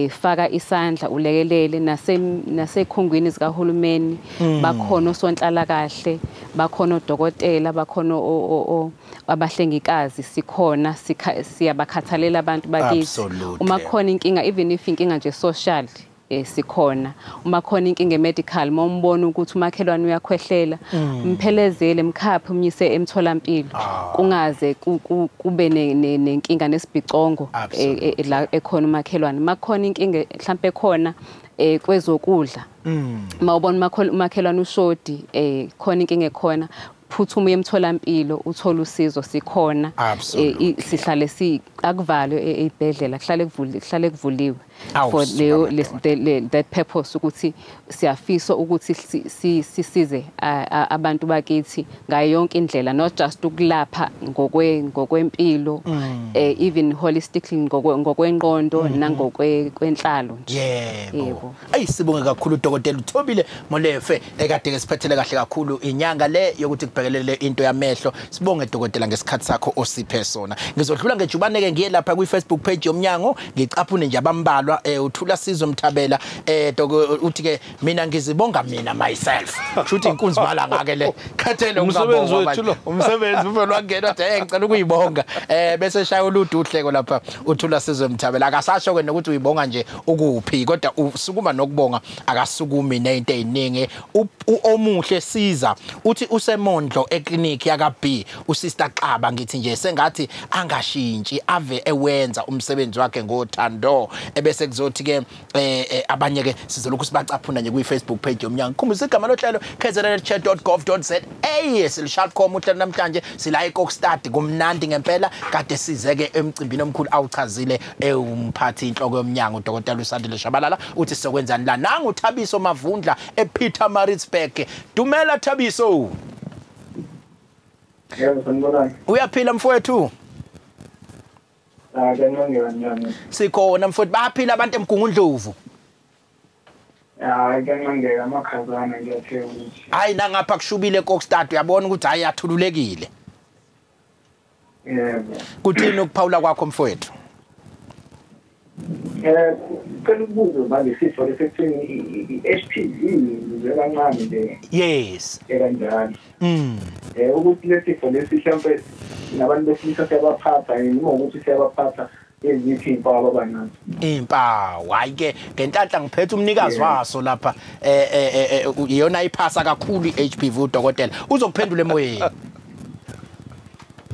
faka isandla ulekelele. Nasekhungwini zikahulumeni bakhona osonhlala kahle, bakhona odokotela, bakhona abahlengikazi, sikhona siyabakhathalela abantu bakithi. Uma khona inkinga, even if inkinga nje social, sikhona. Uma khona inkinga medical, mawumbona ukuthi umakhelwane uyakhwehlela, mphelezele, mkhaphe, umyise emtholampilo, kungaze kube nenkinga nesibhicongo la ekhona umakhelwane. Makhona inkinga mhlambe khona kwezokudla, mawubona umakhelwane ushodi, khona inkinga ekhona, phuthuma uye emtholampilo uthole usizo, sikhona. Sihlale akuvalwe eyibhedlela, kuhlale kuvuliwe for leyo that purpose, ukuthi siyafisa ukuthi sisize abantu bakithi ngayo yonke indlela, not just ukulapha ngokwempilo, even holistically ngokwengqondo nangokwenhlalo nje. Yebo. Ayi, sibonge kakhulu Dokotela Thobile Molefe ekade ke siphethele kahle kakhulu inyanga le yokuthi kubhekelele into yamehlo. Sibonge dokotela ngesikhathi sakho osiphe sona. Ngizodlula ngejubane ke ngiye lapha kwi Facebook page yomnyango, ngicaphune nje abambalwa. Uthula Sizwe Mthabela, uthi ke mina ngizibonga mina myself. Kushuthi inkunzi mala ngake le khathele umsebenzi wethu lo, umsebenzi uvela wangena uthi hey ngicela ukuyibonga, bese shaya uludu uhleko lapha uthula Sizwe Mthabela. Akasasho ke nokuthi uyibonga nje ukuphi, kodwa usukuma nokubonga akasukumi nezinto eziningi. Omuhle siza uthi usemondlo eklinikhi yaka B, usister Xaba, ngithi nje sengathi angashintshi ave ewenza umsebenzi wakhe ngothando. Ebese kuzothi ke abanye ke sizolokhu sibacaphuna nje kwi Facebook page yomnyango. Khumbuza igama lohlelo kznhealthcare.gov.za. Silisharpcom uhlelo namhlanje sila eKokstad, kumnandi ngempela. Kade size ke emcimbini omkhulu awuchazile umphathi inhloko yomnyango uDokotela uSandile Shabalala, uthi sizokwenzani la. Nangu Thabiso Mavundla ePietermaritzburg. Dumela Thabiso. Yebo, sanibonani. Uyaphila mfowethu? Sikhona mfowethu. Bayaphila abantu eMgungundlovu? Hayi, kuyanqandeka amakhazana ngiyathemba ukuthi. Hayi, nangapha kushubile eKokstad, uyabona ukuthi hayi athululekile. Yebo. Kuthini ukuphawula kwakho mfowethu? Ngicela ukubuza manje sifo lesekuthini i-HPV nje kancane nje. Yes. Kanjalo. Ukuthi lesifo lesi mhlawumbe nabantu besilisa siyabaphatha yini, noma ukuthi siyabaphatha eziphi impawu abanazo? Impawu, hayi ke ngenhlanhla ngiphethe umnikazi waso lapha, iyona iphasa kakhulu i-HPV udokotela. Uzokuphendula emoyeni.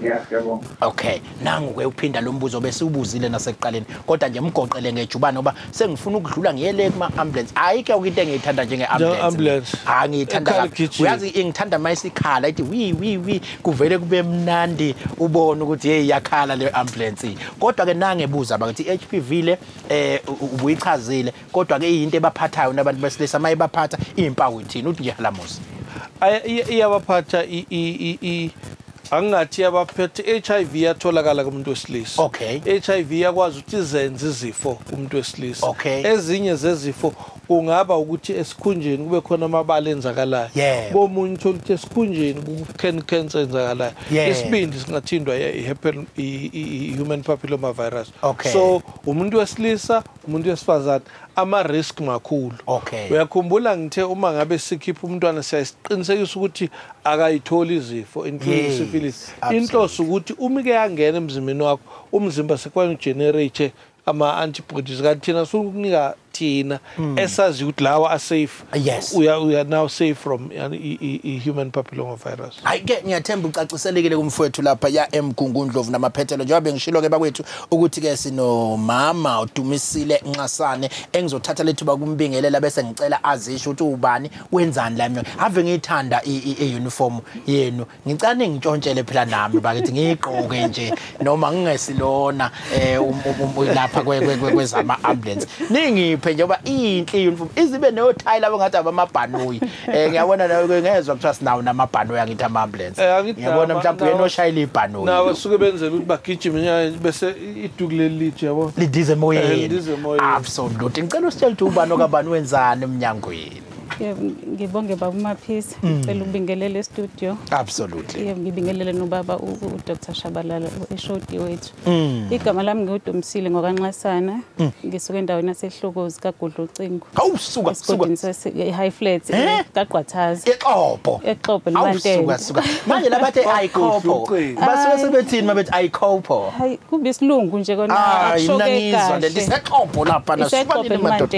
Yeah, siyabonga. Okay, nangu ke uphinda lo mbuzo besiubuzile nasekuqaleni, kodwa nje mgoqele ngejubane ngoba sengifuna ukudlula ngiyele kuma ambulance. Ayike into engiyithanda njenge ambulance. Ah, ngiyithanda kakhulu. Uyazi ingithanda mayisikhala ithi wi wi wi, kuvele kube mnandi ubone ukuthi hey iyakhala le ambulance. Kodwa ke nangebuza bakuthi HPV le ubuyichazile, kodwa ke into ebaphathayo nabantu besilisa mayibaphatha izimpawu ithini? Uthi nje halamusi. Iyabaphatha angathi abaphethe HIV iyatholakala kumuntu wesilisa. Okay. HIV iyakwazi ukuthi izenze izifo kumuntu wesilisa. Okay. Ezinye zezifo kungaba ukuthi esikhunjeni kube khona amabala enzakalayo. Komunye uthola ukuthi esikhunjeni ku-cancer enzakalayo. Isibindi singathindwa i-human papilloma virus. Okay. So umuntu wesilisa, umuntu wesifazane ama risk makhulu. Okay. Uyakhumbula ngithe uma ngabe sikhipha umntwana siyasiqinisekisa ukuthi akayitholi izifo including syphilis. Inhloso ukuthi uma ke yangena emzimbeni wakho, umzimba sekwazi ugenerate ama antibodies, kanti thina sukunika thina esazi ukuthi lawa are safe. We are now safe from human papillomavirus. Hayi ke ngiyathemba ucaciselekile kumfowethu lapha ya eMgungundlovu namaphethelo, njengoba bengishilo ke bakwethu ukuthi ke sinomama uDumisile Nxasane engizothatha lethuba kumbingelela bese ngicela azisho ukuthi ubani wenzani la mina. Ave ngiyithanda i-uniform yenu, ngicela ningintshontshele phela nami bakithi ngiyigqoke nje noma ngingesilona lapha kwezama ambulance, ningiphe njengoba inhle i-uniform izibe nothayi labo ngathi abamabhanoyi. Ngiyabona nawe ngezwe kuthiwa sinawo namabhanoyi angithi ama ambulance, ngiyabona mhlawumbe uyena oshayela ibhanoyi nawe suke benzela ukuthi bagijime bese iduku leli litshe yabo lidize emoyeni. Absolutely. Ngicela usitshele ukuthi ubani okabani wenzani emnyangweni. Yebo, ngibonge baba uMaphisa, ngicela ukubingelela e-studio. Absolutely. Yebo, ngibingelele nobaba uDr Shabalala eshodi wethu. Igama lami ngiwuDumisile ngokaNxasana, ngisuka endaweni yaseHlokozi kaGudlucingo. Hawu suka suka. High Flats kaGqwathaza. Exopo. Exopo Limantende. Suka suka. Manje labathe ayikhopo. Basuke sebethini mabethi ayikhopo. Hayi kube isilungu nje kona akushoke kahle. Lisexopo lapha nasuka madoda.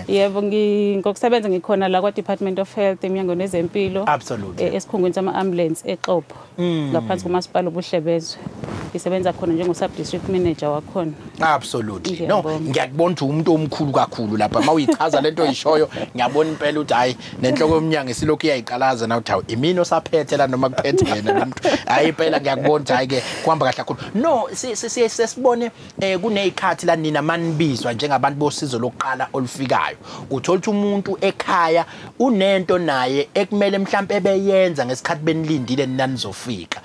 Yebo, ngokusebenza ngikhona la kwa Department of Health emnyangweni wezempilo. Absolutely. Esikhungweni sama ambulance eXopo ngaphansi komasipala obuhlebezwe. Ngisebenza khona njengo sub district manager wakhona. Absolutely. No, ngiyakubona ukuthi umuntu omkhulu kakhulu lapha mawuyichaza lento oyishoyo, ngiyabona impela ukuthi hayi nenhloko yomnyango isilokhu iyayiqalaza na uthi hawu imini osaphethe la noma kuphethe yena lo muntu. Hayi impela ngiyakubona ukuthi hayi ke kuhamba kahle kakhulu. No, sesibone kunezikhathi la nina manibizwa njengabantu bosizo lokuqala olufikayo. Uthola ukuthi umuntu ekhaya unento naye ekumele mhlambe ebeyenza ngesikhathi benilindile nina nizofika.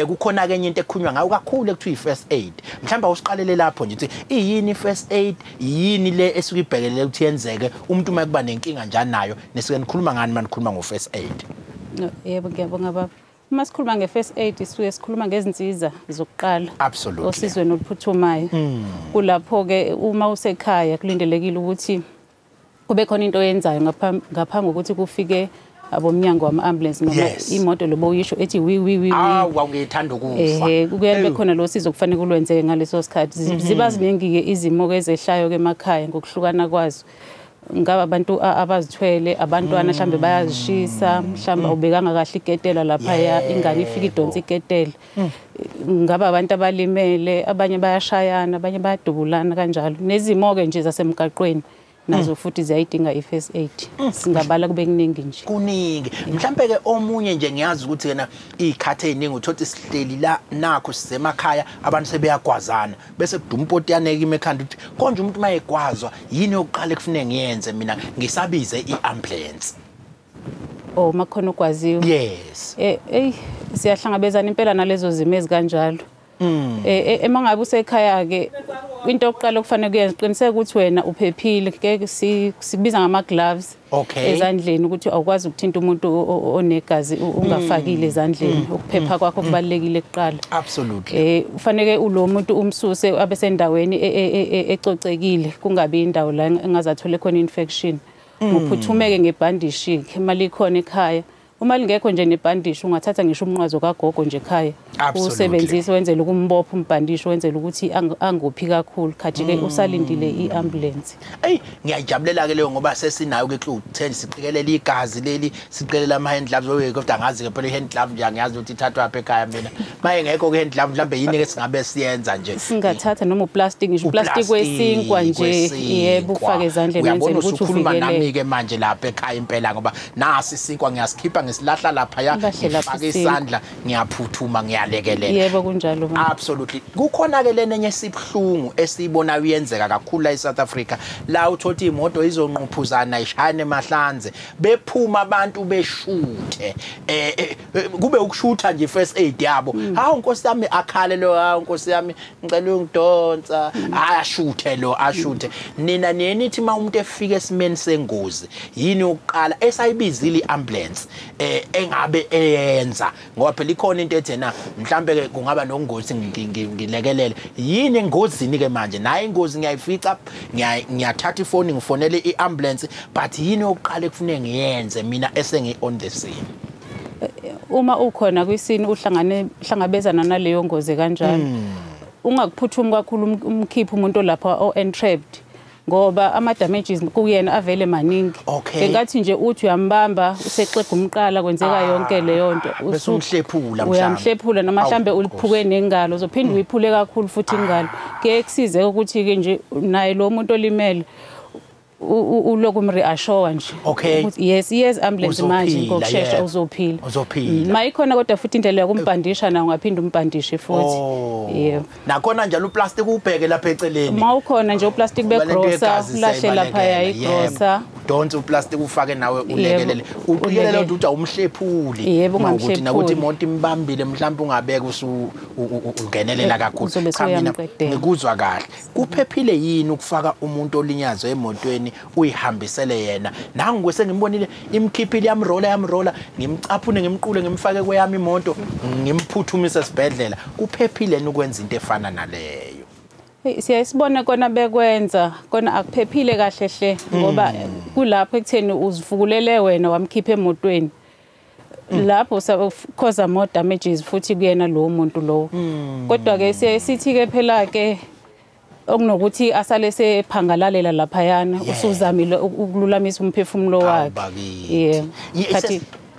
Kukhona ke enye into ekhunywa ngayo kakhulu ekuthiwa i-first aid. Mhlawumbe awusiqalele lapho nje uthi iyini i-first aid, yini le esuke ibhekelele ukuthi yenzeke umuntu uma kuba nenkinga njani nayo, nisuke nikhuluma ngani manikhuluma ngo-first aid? Yebo, ngiyabonga baba. Uma sikhuluma nge-first aid sisuke sikhuluma ngezinsiza zokuqala osizweni oluphuthumayo. Kulapho-ke uma usekhaya kulindelekile ukuthi kube khona into oyenzayo ngaphambi kokuthi kufike abomnyango wama-ambulance noma imoto lobo uyisho ethi wi wi wi. Awu ngithanda ukufa. Kuyabe khona lo sizo kufanele kulwenzeke ngaleso sikhathi. Ziba ziningi-ke izimo ezehlayo ke emakhaya ngokuhlukana kwazo. Ngaba abantu abazithwele, abantwana mhlambe bayazishisa, mhlambe awubekanga kahle iketela lapha, ingane ifika idonsa iketela. Ngaba abantu abalimele, abanye bayashayana, abanye bayadubulana kanjalo. Nezimo-ke nje zasemgaqweni nazo futhi ziyayidinga i-first aid. Singabala kube kuningi nje. Kuningi. Mhlambe ke omunye nje ngiyazi ukuthi yena izikhathi eziningi uthothi sihleli la nakho sisemakhaya abantu sebeyagwazana bese kuduma impotiyane kimi ekhanda ukuthi konje umuntu mayegwazwa yini yokuqala ekufanele ngiyenze mina ngisabize i-ambulance. Oh, makhona ugwaziwe. Yes. Ey siyahlangabezana impela nalezo zimo ezikanjalo. Ema ngabe usekhaya ke into yokuqala okufanele kuyenza qiniseka ukuthi wena uphephile, ke sibiza ngama gloves ezandleni ukuthi awukwazi ukuthinta umuntu onegazi ungafakile ezandleni. Ukuphepha kwakho kubalekile kuqala. Absolutely. Ufanele ulo muntu umsuse abe sendaweni ecocekile, kungabi indawo la engazathole khona infection. Uphuthumeke ngebhandishi imali ikhona ekhaya. Uma lingekho nje nebhandishi ungathatha ngisho umnqwazo kagogo nje ekhaya usebenzise wenzele ukumbopha umbhandishi wenzele ukuthi angophi kakhulu khathi ke usalindile i-ambulance. Ey ngiyajabulela ke leyo ngoba sesinayo ke clue 10 siqikelela igazi leli, siqikelela ama hand gloves, kodwa angazi ke phela i-hand glove nje angiyazi ukuthi ithathwa apha ekhaya mina. Maye ngekho ke hand glove mhlambe yini ke singabe siyenza nje. Singathatha noma uplastic ngisho uplastic wesinkwa nje, yebo, ufake ezandleni wenzele ukuthi ufikelele. Nami ke manje lapha ekhaya impela ngoba nasi isinkwa ngiyasikhipha ngisilahla lapha ya ngifaka isandla ngiyaphuthuma ngiyalekelela. Yebo kunjalo mama. Absolutely. Kukhona ke lena enye esibhlungu esibonayo iyenzeka kakhulu la eSouth Africa la uthola imoto izonquphuzana ishayane emahlanze bephuma abantu beshuthe kube ukushutha nje first aid yabo. Hawu nkosi yami akhale lo, hawu nkosi yami ngicela ungidonsa, ayashuthe lo ashuthe. Nina nithi uma umuntu efika esimeni sengozi yini yokuqala esayibizile iambulance engabe eyenza, ngoba phela ikhona into ethi na mhlambe ke kungaba nongozi ngilekelele yini engozini ke manje naye ingozi ngiyayifica ngiyathatha ifoni ngifonele iambulance, but yini yokuqala ekufanele ngiyenze mina esengi on the scene? Uma ukhona kwisini uhlangane hlangabezana naleyo ngozi kanjalo, ungakuphuthumi kakhulu umkhiphi umuntu lapha o entrapped Ngoba ama damages kuyena avele maningi. Ngenkathi nje uthi uyambamba usexega umqala kwenzeka yonke leyo nto, usumhlephula mhlawumbe. Uyamhlephula noma mhlambe uliphuke nengalo, uzophinde uyiphule kakhulu futhi ingalo. Kuye kusize ukuthi ke nje naye lo muntu olimele uloku mreassure nje. Ukuthi yes ambulance manje ngokusheshsha uzophila. Mayikhona kodwa futhi indlela yokumbhandisha nayo ungaphinda umbhandishe futhi. Yebo. Nakhona njalo uplastic ubheke lapha eceleni. Mawukhona nje uplastic begrosa ulahle lapha ya igrosa. Donse uplastic ufake nawe ulekelele. Uqikelele ukuthi awumhlephuli. Yebo, ungamhlephuli. Nakuthi imoto imbambile mhlawumbe ungabeka usungenelela kakhulu. Cha mina ngikuzwa kahle. Kuphephile yini ukufaka umuntu olinyazwe emotweni uyihambisele yena? Nangu sengimbonile imkhiphile yamrola ngimcaphune ngimqule ngimfake kweyami imoto ngimphuthumise esibhedlela. Kuphephile ukwenza into efana naleyo? Siyasibona kona bekwenza kona akuphephile kahle hle, ngoba kulapho ekutheni uzifukulele wena wamkhipha emotweni, lapho cause more damages futhi kuyena lo muntu lo. Kodwa ke sithi ke phela ke okunokuthi asale sephangalalela laphayana, usuzamile ukululamisa umphefumulo wakhe. Yebo.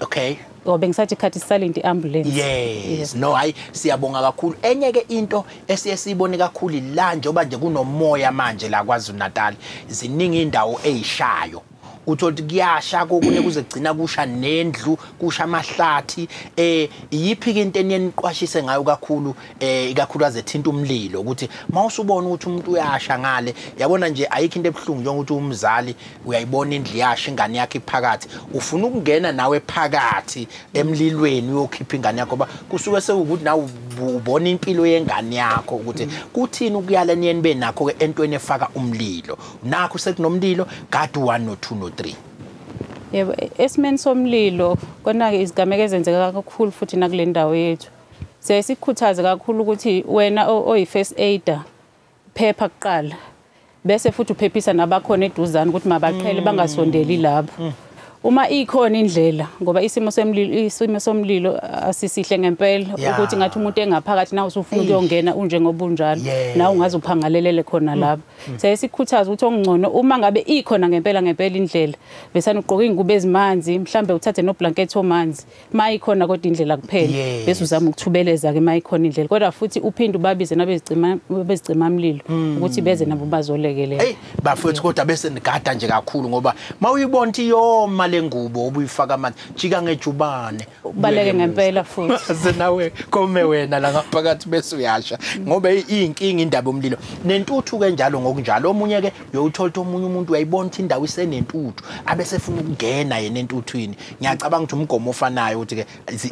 Okay. Ngoba ngisathi khathi sisalinde iambulance. Yes. No, hayi siyabonga kakhulu. Enye ke into esiye siyibone kakhulu la njengoba nje kunomoya manje la KwaZulu Natal, ziningi indawo ezishayo. Uthola ukuthi kuyasha kokunye kuze kugcina kusha nendlu, kusha amahlathi. Iyiphi ke into eniyeniqwashise ngayo kakhulu, ikakhulukazi ethinta umlilo, ukuthi mawusubona ukuthi umuntu uyasha ngale, yabona nje ayikho into ebuhlungu njengokuthi umzali uyayibona indlu yasha ingane yakhe iphakathi, ufuna ukungena nawe phakathi emlilweni uyokhipha ingane yakho, ngoba kusuke sekuwukuthi nawe ubona impilo yengane yakho ukuthi kuthini ukuyala niyeni benakho ke entweni efaka umlilo. Nakho sekunomlilo kade 1 no 2 no 3. Yebo, esimeni somlilo kona ke izigameko ezenzeka kakhulu futhi nakule ndawo yethu. Siyaye sikhuthaze kakhulu ukuthi wena oyi first aider phepha kuqala, bese futhi uphephisa nabakhona eduzane ukuthi mabaqhele bangasondeli lapho. Uma ikhona indlela, ngoba isimo somlilo asisihle ngempela, ukuthi ngathi umuntu engaphakathi nawe usufuna ukuyongena unjengoba unjalo, nawe ungaze uphangalelele khona lapho. Siyaye sikhuthaze ukuthi okungcono uma ngabe ikhona ngempela indlela, besana ugqoka ingubo ezimanzi, mhlambe uthathe no blanket omanzi, mayikhona kodwa indlela kuphela, bese uzama ukuthubeleza ke mayikhona indlela. Kodwa futhi uphinde ubabize nabezicima mlilo ukuthi beze nabo bazolekelela. Hey bafowethu, kodwa bese nigada nje kakhulu, ngoba mawuyibona ukuthi yoma lengubo obuyifaka amanzi, jika ngejubane ubaleke ngempela futhi. Senawe kome wena la ngaphakathi bese uyasha, ngoba iyinkinga indaba yomlilo nentuthu ke njalo ngokunjalo. Omunye ke uyothola ukuthi omunye umuntu uyayibona ukuthi indawo isenentuthu abese efuna ukungena yena entuthwini. Ngiyacabanga ukuthi umgomo ofanayo ukuthi ke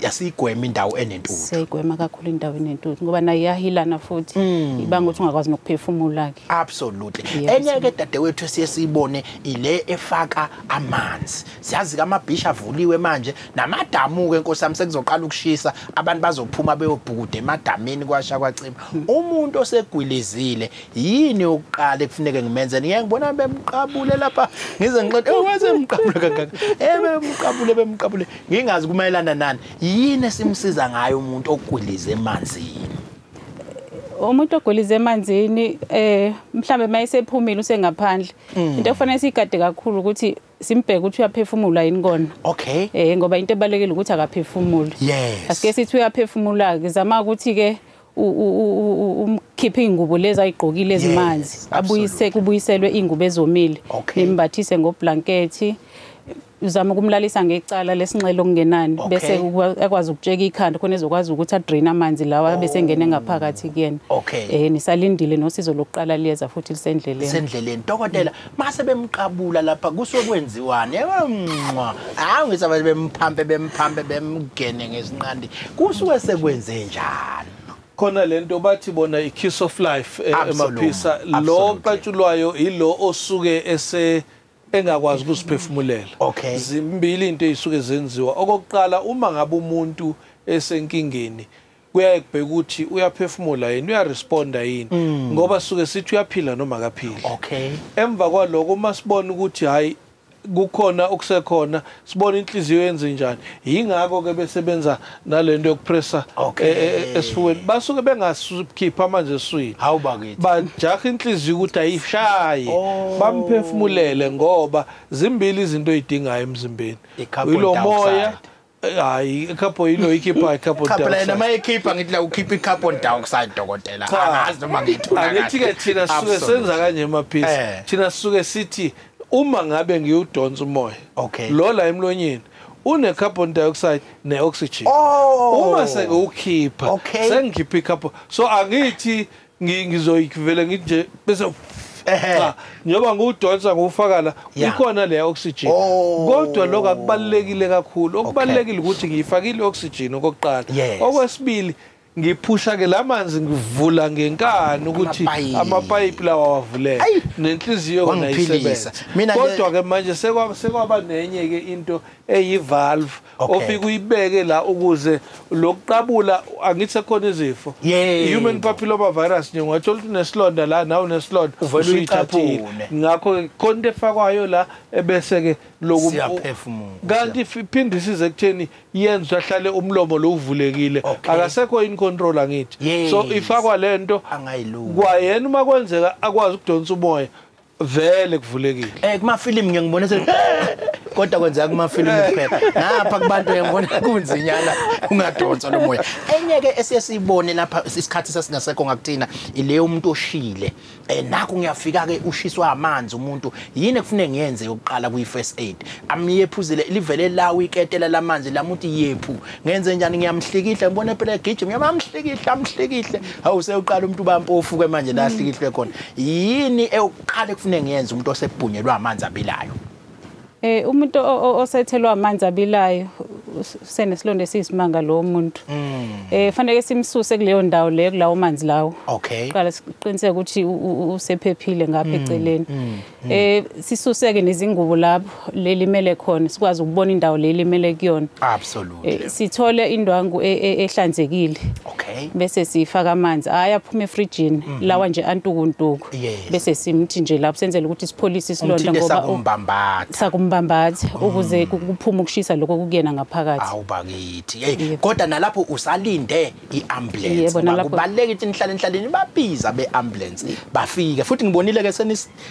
asiyigweme indawo enentuthu. Siyigwema kakhulu indawo enentuthu ngoba nayo iyahilana futhi, ibanga ukuthi ungakwazi nokuphefumula ke. Absolutely. Enye ke dadewethu esiye siyibone ile efaka amanzi. Siyazi ke amabhisha avuliwe manje namadamu ke Nkosi yami sekuzoqala ukushisa, abantu bazophuma beyobhukuda emadamini kwasha kwacima. Umuntu osegwilizile yini yokuqala ekufuneke ngimenze? Ngeke ngibona bemqabule lapha ngize ngiqede wazemqabule kangaka, bemqabule ngingazi kumayelana nani. Yini esimsiza ngayo umuntu ogwilize emanzini? Umuntu ogwilize emanzini mhlambe mayesephumile usengaphandle, into ekufanele siyigade kakhulu ukuthi simbheke ukuthi uyaphefumula yini kona. Okay. Ngoba into ebalekile ukuthi akaphefumuli. Yes. Asike sithi uyaphefumula ke, zama ukuthi ke umkhiphe ingubo lezi ayigqokile ezimanzi, abuyise kubuyiselwe ingubo ezomile, nimbathise ngoblanket, uzama ukumlalisa ngecala lesinxele okungenani, bese akwazi ukutsheka ikhanda khona ezokwazi ukuthi adrain amanzi lawa bese engene ngaphakathi kuyena. Nisalindile nosizo lokuqala liyeza futhi lisendleleni. Lisendleleni. Dokotela, mase bemqabula lapha kusuke kwenziwani? Yebo, ngisaba bemphampe bemgene ngesinqandi. Kusuke sekwenze njani? Khona lento bathi bona i-kiss of life emaphisa, lo qatshulwayo ilo osuke ese engakwazi ukuziphefumulela. Zimbili into ezisuke zenziwa. Okokuqala, uma ngabe umuntu esenkingeni kuyaye kubheka ukuthi uyaphefumula yini, uyaresponda yini, ngoba suke sithi uyaphila noma akaphili. Emva kwaloko uma sibona ukuthi hayi kukhona okusekhona, sibone inhliziyo yenze njani. Yingakho ke besebenza nalento yokupressa esifubeni, basuke bengasikhipha manje eswini. Hawu bakithi, bajaha inhliziyo ukuthi ayishaye, bamphefumulele, ngoba zimbili izinto oyidingayo emzimbeni, ilo moya. Hayi, i-carbon yilo ikhipha i-carbon dioxide. Cha phela mayikhipha ngithi la ukhipha i-carbon dioxide dokotela, angazi noma ngiyithola kahle. Angithi ke thina sisuke senza kanje emaphisi, thina sisuke sithi uma ngabe ngiyudonsa umoya lo la emlonyeni une carbon dioxide ne oxygen, uma sengewukhipha sengikhipha i-carbon. So angithi ngizoyivele ngithi nje bese cha, njengoba ngiwudonsa ngiwufaka la ikhona le oxygen. Kodwa lokho akubalulekile kakhulu. Okubalulekile ukuthi ngiyifakile oxygen okokuqala. Okwesibili ngiphusha ke lamanzi, ngivula ngenkani ukuthi amapayipi lawa awavuleke nenhliziyo kona isebenza. Kodwa ke manje sekwaba nenye ke into eyi-valve ofika uyibeke la ukuze lokuqabula. Angithi sekhona izifo, human papilloma virus nje, ungathola ukuthi unesilonda la nawe unesilonda usuyithathile. Ngakho khona into efakwayo la ebese ke loku siyaphefumula. Kanti iphinde isize ekutheni yenze ahlale umlomo lo uvulekile, akasekho in control angithi. So ifakwa lento kwayena uma kwenzeka akwazi ukudonsa umoya vele kuvulekile. Kuma film ngiyangibona kodwa kwenzeka kuma film kuphela, ngapha kubantu ngiyabona kunzinyana ungadonsa lo moya. Enye ke esiyesibone lapha isikhathi sasingasekho ngakuthina ile umuntu oshile, nakho ngiyafika ke ushiswa amanzi umuntu, yini ekufanele ngiyenze yokuqala kuyi first aid? Amiyephuzile livele lawo iketela lamanzi lamuntu yephu, ngenze njani? Ngiyamhlikihla, ngibona phela egijima, ngiyamhlikihla amhlikihle, hawu sewuqala umuntu bampofu ke manje la hlikihlwe khona. Yini eyokuqala ekufanele ngiyenze umuntu osebhunyelwa amanzi abilayo? Umuntu osethelwa amanzi abilayo usenesilonda esiyisimanga lo muntu. Fanele simsuse kuleyo ndawo leyo, kulawo manzi lawo. Qala siqiniseke ukuthi usephephile ngapha eceleni. Sisuseke nezingubo lapho lelimele khona, sikwazi ukubona indawo lelimele kuyona. Absolutely. Sithole indwangu ehlanzekile. Bese sifaka amanzi ayaphuma efrijini lawa nje antukuntuku. Bese simthi nje lapho senzele ukuthi sipholise isilonda, ngoba sakumbambatha ukuze kuphume ukushisa lokho kukuyena ngaphakathi. Awu bakithi, kodwa nalapho usalinde i-ambulance. Kubalulekile ukuthi nihlale enhlaleni babiza be-ambulance bafike. Futhi ngibonile ke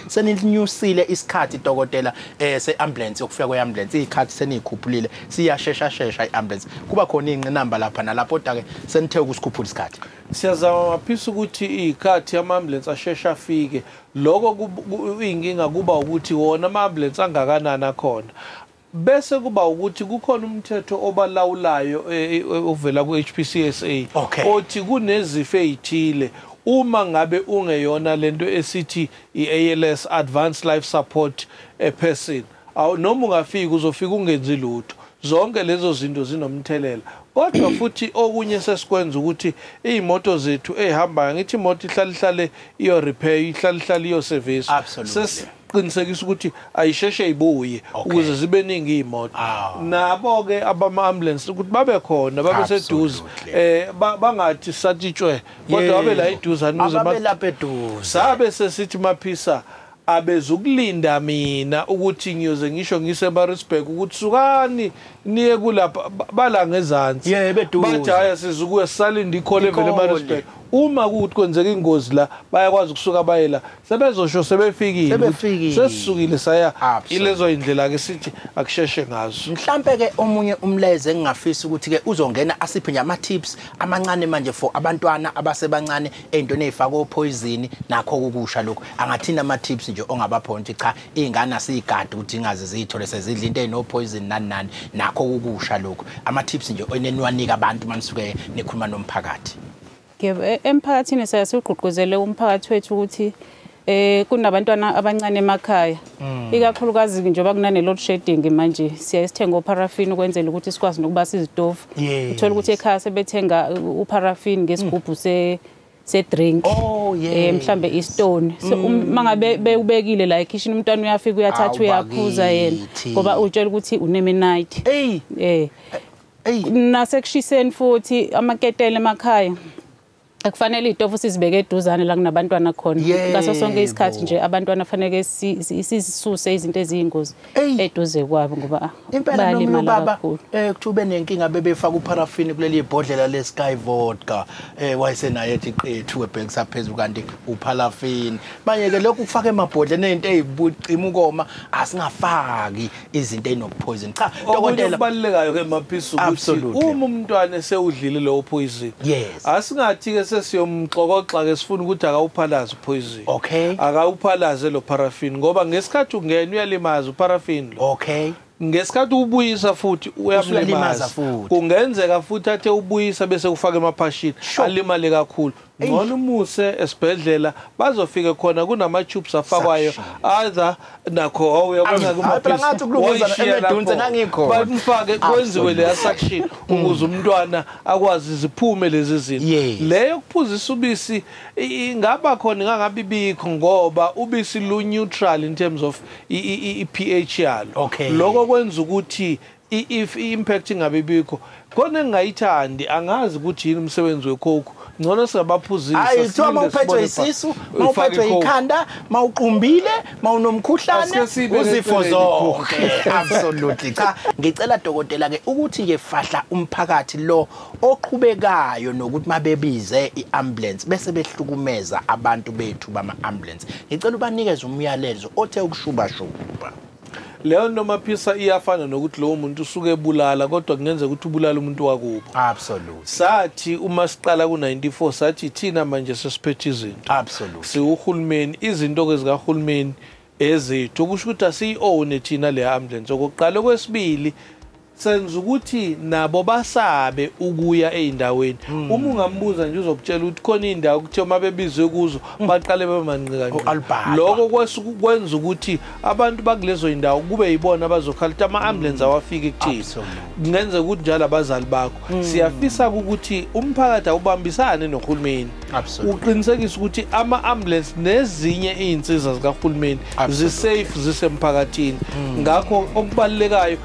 seninyusile isikhathi dokotela se-ambulance, yokufika kwe-ambulance izikhathi seniyikhuphulile, siyashesha shesha i-ambulance. Kuba khona ingqinamba lapha nalapho, kodwa ke senithe ukusikhuphula isikhathi. Siyazama maphisa ukuthi izikhathi ama-ambulance ashesha afike. Lokho kuyinkinga kuba ukuthi wona ama-ambulance angakanani akhona. Bese kuba ukuthi kukhona umthetho obalawulayo ovela ku-HPCSA othi kunezifo ezithile uma ngabe ungeyona lento esithi i-ALS, Advanced Life Support person, noma ungafika uzofika ungenzi lutho. Zonke lezo zinto zinomthelela. Kodwa futhi okunye sesikwenza ukuthi izimoto zethu ezihambayo, ngithi imoto ihlale ihlale iyo repair, ihlale ihlale iyo service, sesiqinisekisa ukuthi ayisheshe ibuye ukuze zibe ningi izimoto. Nabo ke abama ambulance ukuthi babe khona, babe seduze, bangathi satitshwe, kodwa babe la eduzane ukuze babe lapha eduze. Sabe sesithi maphisa abezukulinda mina ukuthi ngiyoze ngisho ngiseMaritzburg ukuthi sukani niye kulapha bala ngezansi, bathi haya sizukuya sisalinda ikhole evele eMaritzburg. Uma kuthi kwenzeka ingozi la bayakwazi ukusuka baye la, sebezosho sebefikile, sesisukile saya. Ilezo indlela ke sithi akusheshe ngazo. Mhlambe ke omunye umlayezo engingafisa ukuthi ke uzongena asiphe nje ama tips amancane manje for abantwana abasebancane eyintweni ezifaka poison nakho ukusha lokho, angathina ama tips nje ongabapha ukuthi cha izingane asiyigade ukuthi ingaze ziyithole sezidla into eno poison nani nani nakho ukusha lokho, ama tips nje oneniwanika abantu manisuke nikhuluma nomphakathi. Emphakathini siyasiqhuquzele umphakathi wethu ukuthi kunabantwana abancane emakhaya, ikakhulukazi njengoba kunane load shedding manje, siyaye sithenga oparaffin ukwenzela ukuthi sikwazi nokuba sizitofu. Uthola ukuthi ekhaya sebethenga uparaffin ngesigubhu se drink, mhlambe istone. So mangabe bewubekile la ekitchen, umntwana uyafika uyathatha uyaphuza yena, ngoba utshela ukuthi unemenite. Nasekushiseni futhi amaketele emakhaya Akufanele itofu sizibeke eduzane la kunabantwana khona. Ngaso sonke isikhathi nje abantwana fanele sisisuse izinto eziyingozi eduze kwabo ngoba bayalimala kakhulu. Kuthiwa benenkinga bebefaka uparafini kuleli ibhodlela le Sky Vodka, wayesenaye ethi qethu ebhekisa phezulu kanti upalafini. Manje ke lokhu kufaka emabhodleni nezinto ezibucima ukoma, asingafaki izinto ezinopoison. Cha dokotela, okubalulekayo ke Maphisa ukuthi uma umntwana esewudlile lo poison, asingathi ke sesiyomxokoxa ke sifuna ukuthi akawuphalaze upoison. Okay. Akawuphalaze lo paraffin ngoba ngesikhathi ungena uyalimaza uparaffin lo. Okay. Ngesikhathi ubuyisa futhi uyamlimaza. Kungenzeka futhi athe ubuyisa bese ufaka emaphashini alimale kakhulu. Ngcono umuse esibhedlela bazofika khona kunama tubes afakwayo either nakho uyabona kuma bamfake kwenziwe leya suction ukuze umntwana akwazi ziphume lezi zinto. Leyo kuphuzisa ubisi ingaba khona ingangabi bikho ngoba ubisi lu neutral in terms of i-pH yalo. Lokho kwenza ukuthi if impact ingabe bikho khona engayithandi angazi ukuthi yini umsebenzi wekhokho. Ngcono singabaphuzisa. Hayi kuthiwa mawuphethwe isisu, mawuphethwe ikhanda, mawuqumbile, mawunomkhuhlane, uzifo zonke. Absolutely. Cha, ngicela dokotela ke ukuthi nje fahla umphakathi lo oqhubekayo nokuthi mabebize iambulance bese behlukumeza abantu bethu bama ambulance. Ngicela ubanikeze umyalezo othe ukushuba shuba. Leyo nto Maphisa iyafana nokuthi lowo muntu usuke ebulala kodwa kungenzeka ukuthi ubulala umuntu wakubo. Absolutely. Sathi uma siqala ku-94 sathi thina manje sesiphethe izinto. Absolutely. Siwuhulumeni, izinto ke zikahulumeni ezethu kusho ukuthi asiyi-own thina le ambulance. Okokuqala, okwesibili senza ukuthi nabo basabe ukuya ey'ndaweni. Uma ungambuza nje uzokutshela ukuthi khona iy'ndawo kuthiwa uma bebizwe kuzo baqale bemanqika. Lokho kwenza ukuthi abantu bakulezo y'ndawo kube yibona abazokhala ukuthi ama-ambulance awafiki kuthina. Kungenzeka ukuthi njalo abazali bakho. Siyafisa ukuthi umphakathi awubambisane nohulumeni. Uqinisekise ukuthi ama-ambulance nezinye iy'nsiza zikahulumeni zisafe zisemphakathini. Ngakho okubalulekayo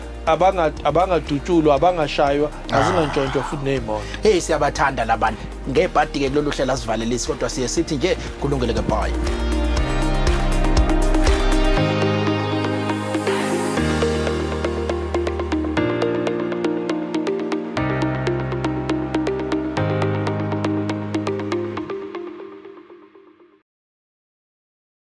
abangadutshulwa, abangashaywa, azingantshontshwa futhi ney'moto. Hey, siyabathanda labantu. Ngebhadi ke kulolu hlelo asivalelisi kodwa siye sithi nje kulungele ke bye.